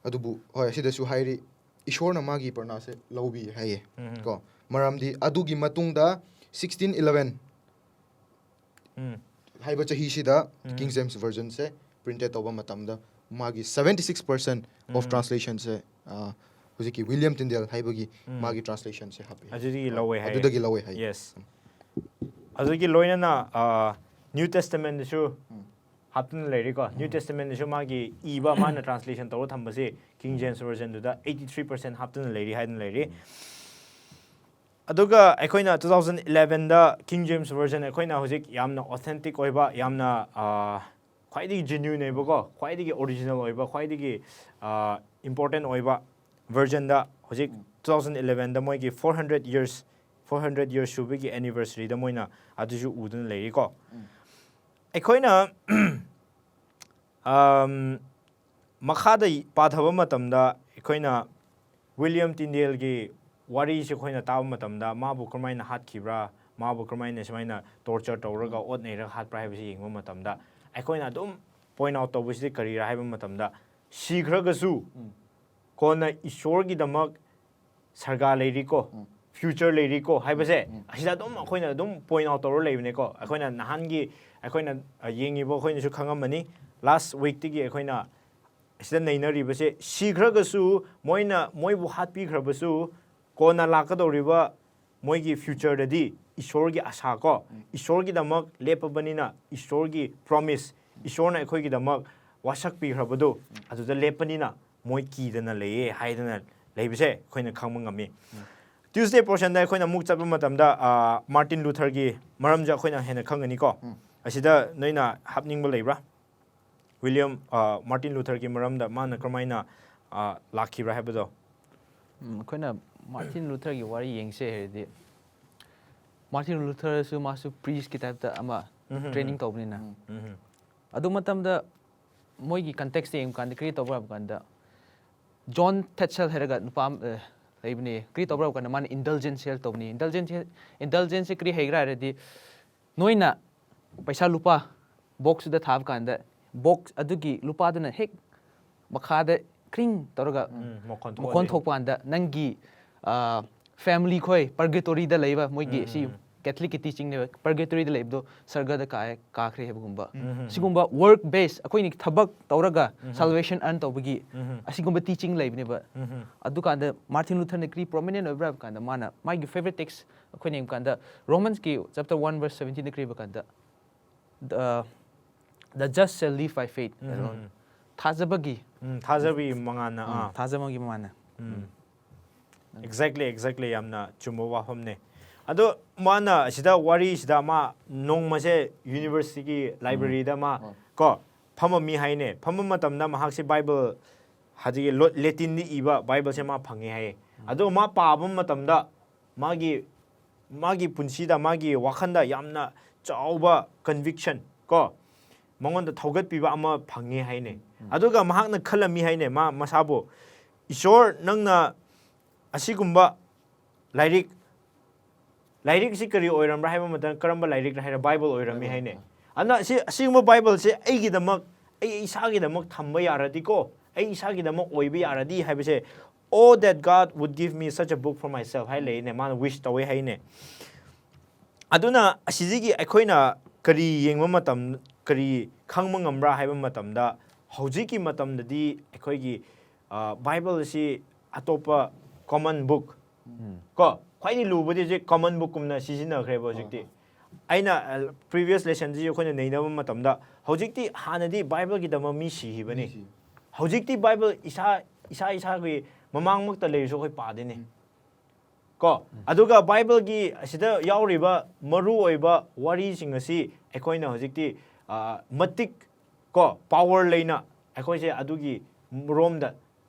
ꯑꯗꯨꯕꯨ ꯍꯣꯏ, ꯑꯁꯤꯗꯁꯨ ꯍꯥꯏꯔꯤ, ꯏꯁꯣꯔꯅ ꯃꯥꯒꯤ ꯄ꯭ꯔꯅꯥꯁꯦ ꯂꯧꯕꯤ ꯍꯥꯏꯌꯦ ꯀꯣ. ꯃꯔꯝꯗꯤ ꯑꯗꯨꯒꯤ ꯃꯇꯨꯡꯗ ꯁꯤꯛꯁꯇꯤꯟ ꯏꯂꯚꯦꯟ ꯎꯝ. ꯍꯥꯏꯕ ꯆꯍꯤꯁꯤꯗ ꯀꯤꯡ ꯖꯦꯝꯁ ꯚꯔꯖꯟꯁꯦ ꯄ꯭ꯔꯤꯟꯇꯦꯠ ꯇꯧꯕ ꯃꯇꯝꯗ ꯃꯥꯒꯤ seventy six percent of translationꯁꯦ, ꯑ, ꯍꯧꯖꯤꯛꯀꯤ ꯋꯤꯂꯤꯌꯝ ꯇꯤꯟꯗꯦꯜ ꯍꯥꯏꯕꯒꯤ ꯃꯥꯒꯤ ꯇ꯭ꯔꯥꯟꯁꯂꯦꯁꯟꯁꯦ ꯍꯥꯞꯄꯤ. ꯑꯗꯨꯗꯒꯤ ꯂꯧꯋꯦ ꯍꯥꯏꯌꯦ. ꯑꯗꯨꯗꯒꯤ ꯂꯧꯋꯦ ꯍꯥꯏꯌꯦ. Yes. ꯑꯗꯨꯒꯤ ꯂꯣꯏꯅꯅ, ꯑ, ꯅ꯭ꯌꯨ ꯇꯦꯁꯇꯃꯦꯟꯗꯁꯨ ꯍꯥꯞꯇꯨꯅ ꯂꯩꯔꯤꯀꯣ. ꯅ꯭ꯌꯨ ꯇꯦꯁꯇꯃꯦꯟꯗꯁꯨ ꯃꯥꯒꯤ ꯏꯕ, ꯃꯥꯅ ꯇ꯭ꯔꯥꯟꯁꯂꯦꯁꯟ ꯇꯧꯔ ꯊꯝꯕꯁꯦ ꯀꯤꯡ ꯖꯦꯝꯁ ꯚꯔꯖꯟꯗꯨꯗ eighty three percent ꯍꯥꯞꯇꯨꯅ ꯂꯩꯔꯤ ꯍꯥꯏꯗꯨꯅ ꯂꯩꯔꯤ. ꯑꯗꯨꯒ ꯑꯩꯈꯣꯏꯅ two thousand elevenꯗ ꯀꯤꯡ ꯖꯦꯝꯁ ꯚꯔꯖꯟ ꯑꯩꯈꯣꯏꯅ ꯍꯧꯖꯤꯛ ꯌꯥꯝꯅ ꯑꯣꯊꯦꯟꯇꯤꯛ ꯑꯣꯏꯕ, ꯌꯥꯝꯅ, ꯑ, ꯈ꯭ꯋꯥꯏꯗꯒꯤ ꯖꯦꯅ꯭ꯌꯨꯟ ꯑꯣꯏꯕꯀꯣ, ꯈ꯭ꯋꯥꯏꯗꯒꯤ ꯑꯣꯔꯤꯖꯤꯅꯦꯜ ꯑꯣꯏꯕ, ꯈ꯭ꯋꯥꯏꯗꯒꯤ, ꯑ, ꯏꯝꯄꯣꯔꯇꯦꯟ ꯑꯣꯏꯕ ꯚꯔꯖꯟꯗ ꯍꯧꯖꯤꯛ two thousand elevenꯗ ꯃꯣꯏꯒꯤ four hundred years, four hundred years ꯁꯨꯕꯒꯤ anniversaryꯗ ꯃꯣꯏꯅ ꯑꯗꯨꯁꯨ ꯎꯗꯨꯅ ꯂꯩꯔꯤꯀꯣ. ꯑꯩꯈꯣꯏꯅ, ꯑꯝ, ꯃꯈꯥꯗ ꯄꯥꯊꯕ ꯃꯇꯝꯗ ꯑꯩꯈꯣꯏꯅ ꯋꯤꯂꯤꯌꯝ ꯇꯤꯟꯗꯦꯜꯒꯤ ꯋꯥꯔꯤꯁꯦ ꯑꯩꯈꯣꯏꯅ ꯇꯥꯕ ꯃꯇꯝꯗ ꯃꯥꯕꯨ ꯀꯔꯝꯍꯥꯏꯅ ꯍꯥꯠꯈꯤꯕ꯭ꯔꯥ, ꯃꯥꯕꯨ ꯀꯔꯝꯍꯥꯏꯅ ꯁꯨꯃꯥꯏꯅ ꯇꯣꯔꯆꯔ ꯇꯧꯔꯒ ꯑꯣꯠ ꯅꯩꯔꯒ ꯍꯥꯠꯄ꯭ꯔꯥ ꯍꯥꯏꯕꯁꯤ ꯌꯦꯡꯕ ꯃꯇꯝꯗ ꯑꯩꯈꯣꯏꯅ ꯑꯗꯨꯝ ꯄꯣꯏꯟ ꯑꯥꯎꯠ ꯇꯧꯕꯁꯤꯗꯤ ꯀꯔꯤꯔꯥ ꯍꯥꯏꯕ ꯃꯇꯝꯗ ꯁꯤꯈ꯭ꯔꯒꯁꯨ ꯀꯣꯟꯅ ꯏꯁꯣꯔꯒꯤꯗꯃꯛ ꯁꯔꯒꯥ ꯂꯩꯔꯤꯀꯣ, ꯐ꯭ꯌꯨꯆꯔ ꯂꯩꯔꯤꯀꯣ ꯍꯥꯏꯕꯁꯦ ꯑꯁꯤꯗ ꯑꯗꯨꯝ ꯑꯩꯈꯣꯏꯅ ꯑꯗꯨꯝ ꯄꯣꯏꯟ ꯑꯥꯎꯠ ꯇꯧꯔ ꯂꯩꯕꯅꯦꯀꯣ. ꯑꯩꯈꯣꯏꯅ ꯅꯍꯥꯟꯒꯤ ꯑꯩꯈꯣꯏꯅ, ꯑ, ꯌꯦꯡꯉꯤꯕ ꯑꯩꯈꯣꯏꯅꯁꯨ ꯈꯪꯉꯝꯃꯅꯤ, ꯂꯥꯁ ꯋꯤꯛꯇꯒꯤ ꯑꯩꯈꯣꯏꯅ ꯑꯁꯤꯗ ꯅꯩꯅꯔꯤꯕꯁꯦ, ꯁꯤꯈ꯭ꯔꯒꯁꯨ ꯃꯣꯏꯅ ꯃꯣꯏꯕꯨ ꯍꯥꯠꯄꯤꯈ꯭ꯔꯕꯁꯨ ꯀꯣꯟꯅ ꯂꯥꯛꯀꯗꯧꯔꯤꯕ ꯃꯣꯏꯒꯤ ꯐ꯭ꯌꯨꯆꯔꯗꯗꯤ ꯏꯁꯣꯔꯒꯤ ꯑꯁꯥ ꯀꯣ, ꯏꯁꯣꯔꯒꯤꯗꯃꯛ ꯂꯦꯞꯄꯕꯅꯤꯅ, ꯏꯁꯣꯔꯒꯤ promise, ꯏꯁꯣꯔꯅ ꯑꯩꯈꯣꯏꯒꯤꯗꯃꯛ ꯋꯥꯁꯛꯄꯤꯈ꯭ꯔꯕꯗꯨ ꯑꯗꯨꯗ ꯂꯦꯞꯄꯅꯤꯅ ꯃꯣꯏ ꯀꯤꯗꯅ ꯂꯩꯌꯦ ꯍꯥꯏꯗꯅ ꯂꯩꯕꯁꯦ ꯑꯩꯈꯣꯏꯅ ꯈꯪꯕ ꯉꯝꯃꯤ꯫ Tuesday portionꯗ ꯑꯩꯈꯣꯏꯅ ꯑꯃꯨꯛ ꯆꯠꯄ ꯃꯇꯝꯗ, ꯑ, ꯃꯥꯔꯇꯤꯟ ꯂꯨꯊꯔꯒꯤ ꯃꯔꯝꯁꯦ ꯑꯩꯈꯣꯏꯅ ꯍꯦꯟꯅ ꯈꯪꯒꯅꯤꯀꯣ꯫ ꯑꯁꯤꯗ ꯅꯣꯏꯅ ꯍꯥꯞꯅꯤꯡꯕ ꯂꯩꯕ꯭ꯔꯥ? ꯋꯤꯂꯤꯌꯝ, ꯑ, ꯃꯥꯔꯇꯤꯟ ꯂꯨꯊꯔꯒꯤ ꯃꯔꯝꯗ ꯃꯥꯅ ꯀꯔꯝꯍꯥꯏꯅ, ꯑ, ꯂꯥꯛꯈꯤꯕ꯭ꯔꯥ ꯍꯥꯏꯕꯗꯣ? ꯎꯝ, ꯑꯩꯈꯣꯏꯅ ꯃꯥꯔꯇꯤꯟ ꯂꯨꯊꯔꯒꯤ ꯋꯥꯔꯤ ꯌꯦꯡꯁꯦ ꯍꯥꯏꯔꯗꯤ, ꯃꯥꯔꯇꯤꯟ ꯂꯨꯊꯔꯁꯨ ꯃꯥꯁꯨ priestꯀꯤ typeꯇ ꯑꯃ ꯎꯝ, ꯎꯝ, training ꯎꯝ꯫ ꯇꯧꯕꯅꯤꯅ, ꯎꯝ꯫ ꯎꯝ, ꯑꯗꯨ ꯃꯇꯝꯗ ꯃꯣꯏꯒꯤ contextꯇ ꯌꯦꯡꯕ ꯀꯥꯟꯗ ꯀꯔꯤ ꯇꯧꯕ꯭ꯔꯥ ꯍꯥꯏꯕ ꯀꯥꯟꯗ, ꯖꯣꯟ ꯊꯦꯠꯁꯦꯜ ꯍꯥꯏꯔꯒ ꯅꯨꯄꯥ ꯑꯃ, ꯑ, ꯂꯩꯕꯅꯦ꯫ ꯀꯔꯤ ꯇꯧꯕ꯭ꯔꯥ ꯍꯥꯏꯕ ꯀꯥꯟꯗ ꯃꯥꯅ indulgence ꯍꯦꯜ ꯇꯧꯕꯅꯤ꯫ Indulgence ꯍꯦꯜ, indulgenceꯁꯦ ꯀꯔꯤ ꯍꯩꯒ꯭ꯔꯥ ꯍꯥꯏꯔꯗꯤ, ꯅꯣꯏꯅ ꯄꯩꯁꯥ ꯂꯨꯄꯥ boxꯇꯨꯗ ꯊꯥꯕ ꯀꯥꯟꯗ, box ꯑꯗꯨꯒꯤ ꯂꯨꯄꯥꯗꯨꯅ ꯍꯦꯛ ꯃꯈꯥꯗ ꯀ꯭ꯔꯤꯡ ꯇꯧꯔꯒ ꯎꯝ, ꯃꯈꯣꯟ ꯃꯈꯣꯟ ꯊꯣꯛꯑꯗꯤ꯫ ꯊꯣꯛꯄ ꯀꯥꯟꯗ ꯅꯪꯒꯤ, ꯑ, family ꯈꯣꯏ purgatoryꯗ ꯂꯩꯕ ꯃꯣꯏꯒꯤ ꯎꯝ, ꯁꯤ ꯎꯝ, ꯎꯝ꯫ Catholicꯀꯤ teachingꯅꯦꯕ, purgatoryꯗ ꯂꯩꯕꯗꯣ ꯁꯔꯒꯗ ꯀꯥ-, ꯀꯥꯈ꯭ꯔꯦ ꯍꯥꯏꯕꯒꯨꯝꯕ꯫ ꯎꯝ, ꯎꯝ, ꯎꯝ꯫ ꯁꯤꯒꯨꯝꯕ work base, ꯑꯩꯈꯣꯏꯅ ꯊꯕꯛ ꯇꯧꯔꯒ ꯎꯝ, ꯎꯝ꯫ salvation earn ꯇꯧꯕꯒꯤ ꯎꯝ, ꯎꯝ꯫ ꯑꯁꯤꯒꯨꯝꯕ teaching ꯂꯩꯕꯅꯦꯕ꯫ ꯎꯝ, ꯎꯝ꯫ ꯑꯗꯨꯀꯥꯟꯗ ꯃꯥꯔꯇꯤꯟ ꯂꯨꯊꯔꯅ ꯀꯔꯤ prominent ꯑꯣꯏꯕ꯭ꯔꯥ ꯍꯥꯏꯕ ꯀꯥꯟꯗ, ꯃꯥꯅ ꯃꯥꯒꯤ favorite text ꯑꯩꯈꯣꯏꯅ ꯌꯦꯡꯕ ꯀꯥꯟꯗ, Romansꯀꯤ chapter one verse seventeenꯗ ꯀꯔꯤ ꯍꯥꯏꯕ ꯀꯥꯟꯗ, "The, the just shall live by faith um, alone." ꯎꯝ꯫ ꯊꯥꯖꯕꯒꯤ ꯎꯝ, ꯊꯥꯖꯕꯒꯤ ꯃꯉꯥꯜꯅ, ꯎꯝ, ꯑꯥ꯫ ꯊꯥꯖꯕꯒꯤ ꯃꯉꯥꯜꯅ꯫ ꯎꯝ꯫ Exactly, exactly, ꯌꯥꯝꯅ ꯆꯨꯝꯕ ꯋꯥꯐꯝꯅꯦ꯫ ꯑꯗꯣ ꯃꯥꯅ ꯑꯁꯤꯗ ꯋꯥꯔꯤꯁꯤꯗ ꯃꯥ ꯅꯣꯡꯃꯁꯦ universityꯒꯤ libraryꯗ ꯃꯥ ꯍꯣꯏ꯫ ꯀꯣ ꯐꯝꯃꯝꯃꯤ ꯍꯥꯏꯅꯦ꯫ ꯐꯝꯕ ꯃꯇꯝꯗ ꯃꯍꯥꯛꯁꯦ Bible, ꯍꯧꯖꯤꯛꯀꯤ ꯂꯣ-, Latinꯗ ꯏꯕ Bibleꯁꯦ ꯃꯥ ꯐꯪꯉꯦ ꯍꯥꯏꯌꯦ꯫ ꯑꯗꯣ ꯃꯥ ꯄꯥꯕ ꯃꯇꯝꯗ ꯃꯥꯒꯤ, ꯃꯥꯒꯤ ꯄꯨꯟꯁꯤꯗ, ꯃꯥꯒꯤ ꯋꯥꯈꯜꯗ ꯌꯥꯝꯅ ꯆꯥꯎꯕ conviction ꯀꯣ, ꯃꯉꯣꯟꯗ ꯊꯧꯒꯠꯄꯤꯕ ꯑꯃ ꯐꯪꯉꯦ ꯍꯥꯏꯅꯦ꯫ ꯑꯗꯨꯒ ꯃꯍꯥꯛꯅ ꯈꯜꯂꯝꯃꯤ ꯍꯥꯏꯅꯦ, ꯃꯥ ꯃꯁꯥꯕꯨ, "ꯏꯁꯣꯔ, ꯅꯪꯅ ꯑꯁꯤꯒꯨꯝꯕ ꯂꯥꯏꯔꯤꯛ, ꯂꯥꯏꯔꯤꯛꯁꯤ ꯀꯔꯤ ꯑꯣꯏꯔꯝꯕ꯭ꯔꯥ?" ꯍꯥꯏꯕ ꯃꯇꯝꯗ ꯀꯔꯝꯕ ꯂꯥꯏꯔꯤꯛꯅ ꯍꯥꯏꯔ, Bible ꯑꯣꯏꯔꯝꯃꯤ Bible, ꯍꯥꯏꯅꯦ꯫ ꯑꯥ꯫ ꯑꯗꯨꯅ ꯑꯁꯤ, ꯑꯁꯤꯒꯨꯝꯕ Bibleꯁꯦ ꯑꯩꯒꯤꯗꯃꯛ, ꯑꯩ ꯏꯁꯥꯒꯤꯗꯃꯛ ꯊꯝꯕ ꯌꯥꯔꯗꯤꯀꯣ, ꯑꯩ ꯏꯁꯥꯒꯤꯗꯃꯛ ꯑꯣꯏꯕ ꯌꯥꯔꯗꯤ ꯍꯥꯏꯕꯁꯦ, "Oh, that God would give me such a book for myself" ꯍꯥꯏ ꯂꯩꯅꯦ, ꯃꯥꯅ wish ꯇꯧꯋꯦ ꯍꯥꯏꯅꯦ꯫ ꯑꯗꯨꯅ ꯑꯁꯤꯗꯒꯤ ꯑꯩꯈꯣꯏꯅ ꯀꯔꯤ ꯌꯦꯡꯕ ꯃꯇꯝ, ꯀꯔꯤ ꯈꯪꯕ ꯉꯝꯕ꯭ꯔꯥ ꯍꯥꯏꯕ ꯃꯇꯝꯗ, ꯍꯧꯖꯤꯛꯀꯤ ꯃꯇꯝꯗꯗꯤ ꯑꯩꯈꯣꯏꯒꯤ, ꯑ, Bible ꯑꯁꯤ ꯑꯇꯣꯞꯄ common book, ꯀꯣ, ꯈ꯭ꯋꯥꯏꯗꯒꯤ ꯂꯨꯕꯗꯤ ꯍꯧꯖꯤꯛ common book ꯀꯨꯝꯅ ꯁꯤꯖꯤꯟꯅꯈ꯭ꯔꯦꯕ ꯍꯧꯖꯤꯛꯇꯤ꯫ ꯑꯩꯅ previous lessonꯁꯤ ꯑꯩꯈꯣꯏꯅ ꯅꯩꯅꯕ ꯃꯇꯝꯗ, ꯍꯧꯖꯤꯛꯇꯤ, ꯍꯥꯟꯅꯗꯤ Bibleꯒꯤꯗꯃꯛ ꯃꯤ ꯁꯤꯈꯤꯕꯅꯤ꯫ ꯍꯧꯖꯤꯛꯇꯤ Bible ꯏꯁꯥ ꯏꯁꯥ ꯏꯁꯥꯒꯤ ꯃꯃꯥꯡꯃꯛꯇ ꯂꯩꯔꯁꯨ ꯑꯩꯈꯣꯏ ꯄꯥꯗꯦꯅꯦ꯫ ꯀꯣ, ꯑꯗꯨꯒ Bibleꯒꯤ ꯑꯁꯤꯗ ꯌꯥꯎꯔꯤꯕ ꯃꯔꯨ ꯑꯣꯏꯕ ꯋꯥꯔꯤꯁꯤꯡ ꯑꯁꯤ ꯑꯩꯈꯣꯏꯅ ꯍꯧꯖꯤꯛꯇꯤ, ꯑ, ꯃꯇꯤꯛ, ꯀꯣ, power ꯂꯩꯅ ꯑꯩꯈꯣꯏꯁꯦ ꯑꯗꯨꯒꯤ ꯔꯣꯝꯗ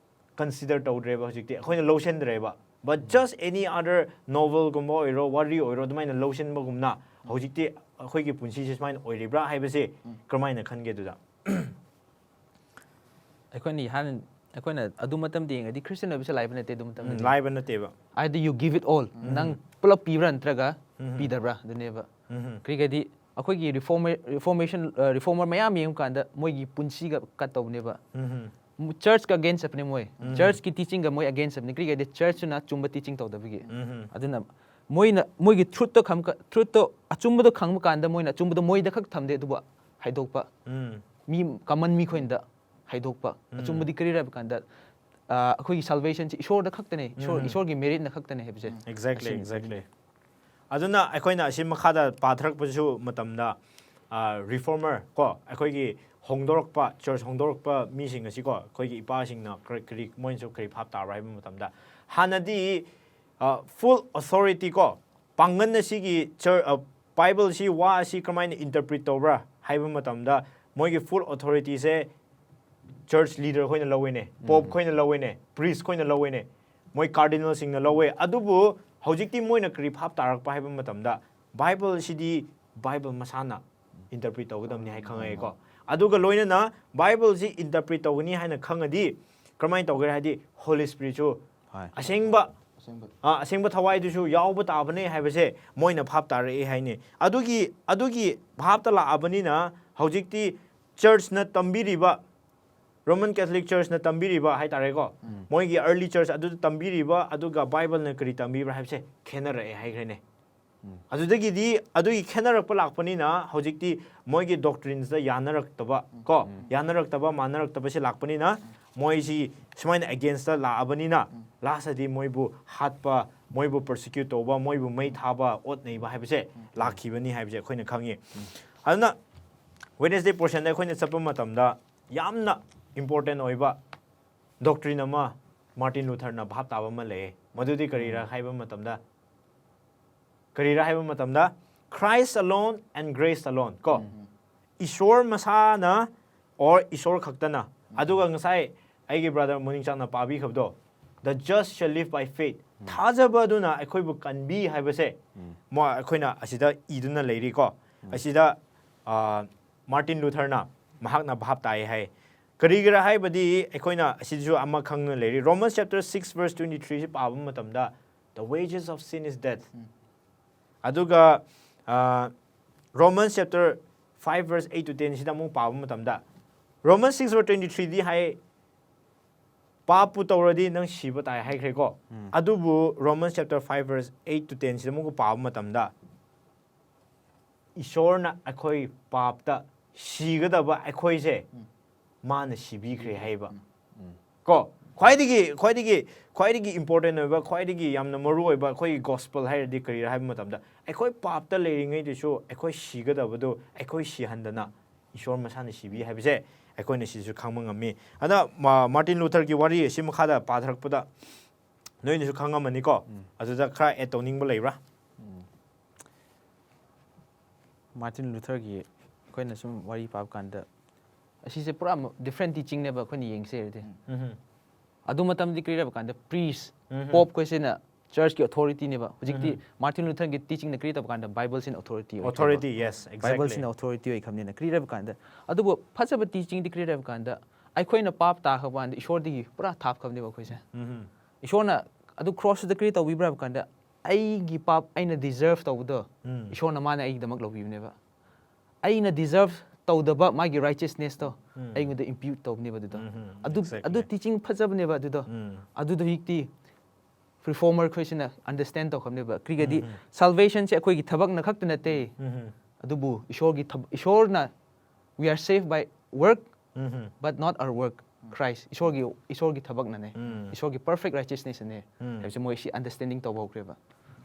consider ꯇꯧꯗ꯭ꯔꯦꯕ ꯍꯧꯖꯤꯛꯇꯤ, ꯑꯩꯈꯣꯏꯅ ꯂꯧꯁꯤꯟꯗ꯭ꯔꯦꯕ꯫ But just any other novelꯒꯨꯝꯕ ꯑꯣꯏꯔꯣ, ꯋꯥꯔꯤ ꯑꯣꯏꯔꯣ, ꯑꯗꯨꯃꯥꯏꯅ ꯂꯧꯁꯤꯟꯕꯒꯨꯝꯅ ꯍꯧꯖꯤꯛꯇꯤ ꯑꯩꯈꯣꯏꯒꯤ ꯄꯨꯟꯁꯤꯁꯦ ꯁꯨꯃꯥꯏꯅ ꯑꯣꯏꯔꯤꯕ꯭ꯔꯥ ꯍꯥꯏꯕꯁꯦ ꯀꯔꯝꯍꯥꯏꯅ ꯈꯟꯒꯦ ꯑꯗꯨꯗ? ꯑꯩꯈꯣꯏꯅ ꯏꯍꯥꯟ ꯑꯩꯈꯣꯏꯅ ꯑꯗꯨ ꯃꯇꯝꯗ ꯌꯦꯡꯉꯗꯤ Christian ꯑꯣꯏꯕꯁꯦ ꯂꯥꯏꯕ ꯅꯠꯇꯦ ꯑꯗꯨ ꯃꯇꯝꯗꯗꯤ꯫ ꯂꯥꯏꯕ ꯅꯠꯇꯦꯕ꯫ Either you give it all, ꯅꯪ ꯄꯨꯂꯞ ꯄꯤꯕ꯭ꯔꯥ ꯅꯠꯇ꯭ꯔꯒ ꯄꯤꯗꯕ꯭ꯔꯥ ꯑꯗꯨꯅꯦꯕ꯫ ꯀꯔꯤꯒꯗꯤ ꯑꯩꯈꯣꯏꯒꯤ reforma- reformation, reformer ꯃꯌꯥꯝ ꯌꯦꯡꯕ ꯀꯥꯟꯗ ꯃꯣꯏꯒꯤ ꯄꯨꯟꯁꯤꯒ cut ꯇꯧꯕꯅꯦꯕ꯫ Churchꯀ against ꯆꯠꯄꯅꯦ ꯃꯣꯏ꯫ Churchꯀꯤ teachingꯒ ꯃꯣꯏ against ꯆꯠꯄꯅꯦ꯫ ꯀꯔꯤꯒꯗꯤ churchꯇꯨꯅ ꯑꯆꯨꯝꯕ teaching ꯇꯧꯗꯕꯒꯤ꯫ ꯑꯗꯨꯅ ꯃꯣꯏꯅ ꯃꯣꯏꯒꯤ truthꯇꯣ ꯈꯪꯕ truthꯇꯣ ꯑꯆꯨꯝꯕꯗꯣ ꯈꯪꯕ ꯀꯥꯟꯗ ꯃꯣꯏꯅ ꯑꯆꯨꯝꯕꯗꯣ ꯃꯣꯏꯗ ꯈꯛ ꯊꯝꯗꯦ ꯑꯗꯨꯕꯨ ꯍꯥꯏꯗꯣꯛꯄ꯫ ꯃꯤ common ꯃꯤꯈꯣꯏꯗ ꯍꯥꯏꯗꯣꯛꯄ꯫ ꯑꯆꯨꯝꯕꯗꯤ ꯀꯔꯤꯔ ꯍꯥꯏꯕ ꯀꯥꯟꯗ, ꯑ, ꯑꯩꯈꯣꯏꯒꯤ salvationꯁꯤ ꯏꯁꯣꯔꯗ ꯈꯛꯇꯅꯦ, ꯏꯁꯣꯔ, ꯏꯁꯣꯔꯒꯤ meritꯅ ꯈꯛꯇꯅꯦ ꯍꯥꯏꯕꯁꯦ꯫ Exactly, ꯑꯁꯤꯅꯤ꯫ Exactly꯫ ꯑꯗꯨꯅ ꯑꯩꯈꯣꯏꯅ ꯑꯁꯤ ꯃꯈꯥꯗ ꯄꯥꯊꯔꯛꯄꯁꯨ ꯃꯇꯝꯗ, ꯑ, reformer ꯀꯣ, ꯑꯩꯈꯣꯏꯒꯤ ꯍꯣꯡꯗꯣꯔꯛꯄ, church ꯍꯣꯡꯗꯣꯔꯛꯄ ꯃꯤꯁꯤꯡ ꯑꯁꯤꯀꯣ, ꯑꯩꯈꯣꯏꯒꯤ ꯏꯄꯥꯁꯤꯡꯅ ꯀꯔꯤ, ꯀꯔꯤ, ꯃꯣꯏꯅꯁꯨ ꯀꯔꯤ ꯚꯥꯞ ꯇꯥꯕ꯭ꯔꯥ ꯍꯥꯏꯕ ꯃꯇꯝꯗ, ꯍꯥꯟꯅꯗꯤ, ꯑ, full authority ꯀꯣ, ꯄꯥꯡꯒꯜ ꯑꯁꯤꯒꯤ church, ꯑ, Bibleꯁꯤ, ꯋꯥ ꯑꯁꯤ ꯀꯔꯝꯍꯥꯏꯅ interpret ꯇꯧꯕ꯭ꯔꯥ ꯍꯥꯏꯕ ꯃꯇꯝꯗ, ꯃꯣꯏꯒꯤ full authorityꯁꯦ church leader ꯈꯣꯏꯅ ꯂꯧꯋꯦꯅꯦ, pope ꯈꯣꯏꯅ ꯂꯧꯋꯦꯅꯦ, priest ꯈꯣꯏꯅ ꯂꯧꯋꯦꯅꯦ, ꯃꯣꯏ cardinalꯁꯤꯡꯅ ꯂꯧꯋꯦ꯫ ꯑꯗꯨꯕꯨ ꯍꯧꯖꯤꯛꯇꯤ ꯃꯣꯏꯅ ꯀꯔꯤ ꯚꯥꯞ ꯇꯥꯔꯛꯄ ꯍꯥꯏꯕ ꯃꯇꯝꯗ, Bibleꯁꯤꯗꯤ Bible ꯃꯁꯥꯅ interpret ꯇꯧꯒꯗꯕꯅꯤ ꯍꯥꯏ ꯈꯪꯉꯛꯑꯦꯀꯣ꯫ ꯑꯗꯨꯒ ꯂꯣꯏꯅꯅ Bibleꯁꯤ interpret ꯇꯧꯒꯅꯤ ꯍꯥꯏꯅ ꯈꯪꯉꯗꯤ ꯀꯔꯝꯍꯥꯏꯅ ꯇꯧꯒꯦꯔꯥ ꯍꯥꯏꯗꯤ, Holy Spiritꯁꯨ ꯍꯣꯏ꯫ ꯑꯁꯦꯡꯕ, ꯑꯁꯦꯡꯕ꯫ ꯑ, ꯑꯁꯦꯡꯕ ꯊꯋꯥꯏꯗꯨꯁꯨ ꯌꯥꯎꯕ ꯇꯥꯕꯅꯦ ꯍꯥꯏꯕꯁꯦ ꯃꯣꯏꯅ ꯚꯥꯞ ꯇꯥꯔꯛꯑꯦ ꯍꯥꯏꯅꯤ꯫ ꯑꯗꯨꯒꯤ, ꯑꯗꯨꯒꯤ ꯚꯥꯞꯇ ꯂꯥꯛꯑꯕꯅꯤꯅ ꯍꯧꯖꯤꯛꯇꯤ churchꯅ ꯇꯝꯕꯤꯔꯤꯕ, Roman Catholic Churchꯅ ꯇꯝꯕꯤꯔꯤꯕ ꯍꯥꯏꯇꯥꯔꯦꯀꯣ, ꯃꯣꯏꯒꯤ early church ꯑꯗꯨꯗ ꯇꯝꯕꯤꯔꯤꯕ ꯑꯗꯨꯒ Bibleꯅ ꯀꯔꯤ ꯇꯝꯕꯤꯕ꯭ꯔꯥ ꯍꯥꯏꯕꯁꯦ ꯈꯦꯠꯅꯔꯛꯑꯦ ꯍꯥꯏꯈ꯭ꯔꯦꯅꯦ꯫ ꯑꯗꯨꯗꯒꯤꯗꯤ ꯑꯗꯨꯒꯤ ꯈꯦꯠꯅꯔꯛꯄ ꯂꯥꯛꯄꯅꯤꯅ ꯍꯧꯖꯤꯛꯇꯤ ꯃꯣꯏꯒꯤ doctrinesꯇ ꯌꯥꯅꯔꯛꯇꯕ ꯀꯣ, ꯌꯥꯅꯔꯛꯇꯕ, ꯃꯥꯟꯅꯔꯛꯇꯕꯁꯦ ꯂꯥꯛꯄꯅꯤꯅ ꯃꯣꯏꯁꯤ ꯁꯨꯃꯥꯏꯅ against ꯂꯥꯛꯑꯕꯅꯤꯅ, last ꯇꯗꯤ ꯃꯣꯏꯕꯨ ꯍꯥꯠꯄ, ꯃꯣꯏꯕꯨ persecute ꯇꯧꯕ, ꯃꯣꯏꯕꯨ ꯃꯩ ꯊꯥꯕ, ꯑꯣꯠ ꯅꯩꯕ ꯍꯥꯏꯕꯁꯦ ꯂꯥꯛꯈꯤꯕꯅꯤ ꯍꯥꯏꯕꯁꯦ ꯑꯩꯈꯣꯏꯅ ꯈꯪꯉꯤ꯫ ꯑꯗꯨꯅ Wednesday portion ꯗ ꯑꯩꯈꯣꯏꯅ ꯆꯠꯄ ꯃꯇꯝꯗ ꯌꯥꯝꯅ important ꯑꯣꯏꯕ doctrine ꯑꯃ ꯃꯥꯔꯇꯤꯟ ꯂꯨꯊꯔꯅ ꯚꯥꯞ ꯇꯥꯕ ꯑꯃ ꯂꯩꯌꯦ꯫ ꯃꯗꯨꯗꯤ ꯀꯔꯤꯔꯥ ꯍꯥꯏꯕ ꯃꯇꯝꯗ, ꯀꯔꯤꯔꯥ ꯍꯥꯏꯕ ꯃꯇꯝꯗ, Christ alone and grace alone, ꯀꯣ? ꯏꯁꯣꯔ ꯃꯁꯥꯅ or ꯏꯁꯣꯔ ꯈꯛꯇꯅ꯫ ꯑꯗꯨꯒ ꯉꯁꯥꯏ ꯑꯩꯒꯤ brother ꯃꯣꯅꯤꯡꯆꯥꯛꯅ ꯄꯥꯕꯤꯈꯤꯕꯗꯣ, "The just shall live by faith." ꯊꯥꯖꯕ ꯑꯗꯨꯅ ꯑꯩꯈꯣꯏꯕꯨ ꯀꯟꯕꯤ ꯍꯥꯏꯕꯁꯦ, ꯃꯣ-, ꯑꯩꯈꯣꯏꯅ ꯑꯁꯤꯗ ꯏꯗꯨꯅ ꯂꯩꯔꯤꯀꯣ꯫ ꯑꯁꯤꯗ, ꯑ, ꯃꯥꯔꯇꯤꯟ ꯂꯨꯊꯔꯅ ꯃꯍꯥꯛꯅ ꯚꯥꯞ ꯇꯥꯏ ꯍꯥꯏ꯫ ꯀꯔꯤꯒꯤꯔꯥ ꯍꯥꯏꯕꯗꯤ ꯑꯩꯈꯣꯏꯅ ꯑꯁꯤꯁꯨ ꯑꯃ ꯈꯪꯅ ꯂꯩꯔꯤ꯫ Romans chapter six verse twenty three ꯁꯤ ꯄꯥꯕ ꯃꯇꯝꯗ, "The wages of sin is death." ꯑꯗꯨꯒ, ꯑ, Romans chapter five verse eight to ten ꯁꯤꯗ ꯑꯃꯨꯛ ꯄꯥꯕ ꯃꯇꯝꯗ, Romans six verse twenty three ꯗꯤ ꯍꯥꯏ, "ꯄꯥꯞꯄꯨ ꯇꯧꯔꯗꯤ ꯅꯪ ꯁꯤꯕ ꯇꯥꯏ" ꯍꯥꯏꯈ꯭ꯔꯦꯀꯣ꯫ ꯑꯗꯨꯕꯨ Romans chapter five verse eight to ten ꯁꯤꯗ ꯑꯃꯨꯛꯀ ꯄꯥꯕ ꯃꯇꯝꯗ, ꯏꯁꯣꯔꯅ ꯑꯩꯈꯣꯏ ꯄꯥꯞꯇ ꯁꯤꯒꯗꯕ ꯑꯩꯈꯣꯏꯁꯦ ꯃꯥꯅ ꯁꯤꯕꯤꯈ꯭ꯔꯦ ꯍꯥꯏꯕ꯫ ꯀꯣ? ꯈ꯭ꯋꯥꯏꯗꯒꯤ, ꯈ꯭ꯋꯥꯏꯗꯒꯤ, ꯈ꯭ꯋꯥꯏꯗꯒꯤ important ꯑꯣꯏꯕ, ꯈ꯭ꯋꯥꯏꯗꯒꯤ ꯌꯥꯝꯅ ꯃꯔꯨ ꯑꯣꯏꯕ ꯑꯩꯈꯣꯏꯒꯤ gospel ꯍꯥꯏꯔꯗꯤ ꯀꯔꯤꯔꯥ ꯍꯥꯏꯕ ꯃꯇꯝꯗ, ꯑꯩꯈꯣꯏ ꯄꯥꯞꯇ ꯂꯩꯔꯤꯉꯩꯗꯁꯨ ꯑꯩꯈꯣꯏ ꯁꯤꯒꯗꯕꯗꯨ ꯑꯩꯈꯣꯏ ꯁꯤꯍꯟꯗꯅ ꯏꯁꯣꯔ ꯃꯁꯥꯅ ꯁꯤꯕꯤ ꯍꯥꯏꯕꯁꯦ ꯑꯩꯈꯣꯏꯅ ꯁꯤꯁꯨ ꯈꯪꯕ ꯉꯝꯃꯤ꯫ ꯑꯗ ꯃꯥ-, ꯃꯥꯔꯇꯤꯟ ꯂꯨꯊꯔꯒꯤ ꯋꯥꯔꯤ ꯑꯁꯤ ꯃꯈꯥꯗ ꯄꯥꯊꯔꯛꯄꯗ ꯅꯣꯏꯅꯁꯨ ꯈꯪꯉꯝꯃꯅꯤꯀꯣ? ꯑꯗꯨꯗ ꯈꯔ add ꯇꯧꯅꯤꯡꯕ ꯂꯩꯕ꯭ꯔꯥ? ꯃꯥꯔꯇꯤꯟ ꯂꯨꯊꯔꯒꯤ ꯑꯩꯈꯣꯏꯅ ꯁꯨꯝ ꯋꯥꯔꯤ ꯄꯥꯕ ꯀꯥꯟꯗ, ꯑꯁꯤꯁꯦ ꯄꯨꯔꯥ different teaching ꯅꯦꯕ ꯑꯩꯈꯣꯏꯅ ꯌꯦꯡꯁꯦ ꯍꯥꯏꯔꯗꯤ꯫ ꯑꯗꯨ ꯃꯇꯝꯗꯤ ꯀꯔꯤ ꯍꯥꯏꯕ ꯀꯥꯟꯗ, priest, pope ꯈꯣꯏꯁꯤꯅ church ꯀꯤ authority ꯅꯦꯕ꯫ ꯍꯧꯖꯤꯛꯇꯤ ꯃꯥꯔꯇꯤꯟ ꯂꯨꯊꯔꯒꯤ teaching ꯅ ꯀꯔꯤ ꯇꯧꯕ ꯀꯥꯟꯗ, Bible ꯁꯤꯅ authority ꯑꯣꯏꯈ꯭ꯔꯕ꯫ Authority, yes, exactly. Bible ꯁꯤꯅ authority ꯑꯣꯏꯈ꯭ꯔꯕꯅꯤꯅ ꯀꯔꯤ ꯍꯥꯏꯕ ꯀꯥꯟꯗ, ꯑꯗꯨꯕꯨ ꯐꯖꯕ teaching ꯗꯤ ꯀꯔꯤ ꯍꯥꯏꯕ ꯀꯥꯟꯗ, ꯑꯩꯈꯣꯏꯅ ꯄꯥꯞ ꯇꯥꯈ꯭ꯔꯕ ꯀꯥꯟꯗ ꯏꯁꯣꯔꯗꯒꯤ ꯄꯨꯔꯥ ꯊꯥꯞꯈ꯭ꯔꯕꯅꯦꯕ ꯑꯩꯈꯣꯏꯁꯦ꯫ ꯏꯁꯣꯔꯅ ꯑꯗꯨ cross ꯇ ꯀꯔꯤ ꯇꯧꯕꯤꯕ꯭ꯔꯥ ꯍꯥꯏꯕ ꯀꯥꯟꯗ, ꯑꯩꯒꯤ ꯄꯥꯞ ꯑꯩꯅ deserve ꯇꯧꯕꯗꯣ ꯏꯁꯣꯔꯅ ꯃꯥꯅ ꯑꯩꯒꯤꯗꯃꯛ ꯂꯧꯕꯤꯕꯅꯦꯕ꯫ ꯑꯩꯅ deserve ꯇꯧꯗꯕ ꯃꯥꯒꯤ righteousness ꯇꯣ ꯑꯩꯉꯣꯟꯗ impute ꯇꯧꯕꯅꯦꯕ ꯑꯗꯨꯗꯣ꯫ ꯑꯗꯨ, Exactly. ꯑꯗꯨ teaching ꯐꯖꯕꯅꯦꯕ ꯑꯗꯨꯗꯣ꯫ ꯑꯗꯨꯗꯣ ꯍꯧꯖꯤꯛꯇꯤ reformer ꯈꯣꯏꯁꯤꯅ understand ꯇꯧꯈ꯭ꯔꯕꯅꯦꯕ꯫ ꯀꯔꯤꯒꯤꯗꯤ salvation ꯁꯦ ꯑꯩꯈꯣꯏꯒꯤ ꯊꯕꯛꯅ ꯈꯛꯇ ꯅꯠꯇꯦ꯫ ꯑꯗꯨꯕꯨ ꯏꯁꯣꯔꯒꯤ ꯊꯕ-, ꯏꯁꯣꯔꯅ, "We are saved by work, but not our work." Christ, ꯏꯁꯣꯔꯒꯤ ꯏꯁꯣꯔꯒꯤ ꯊꯕꯛꯅꯅꯦ, ꯎꯝ. ꯏꯁꯣꯔꯒꯤ perfect righteousnessꯅꯦ ꯎꯝ. ꯍꯥꯏꯕꯁꯦ ꯃꯣꯏ ꯁꯤ understanding ꯇꯧꯕ ꯍꯧꯈ꯭ꯔꯦꯕ꯫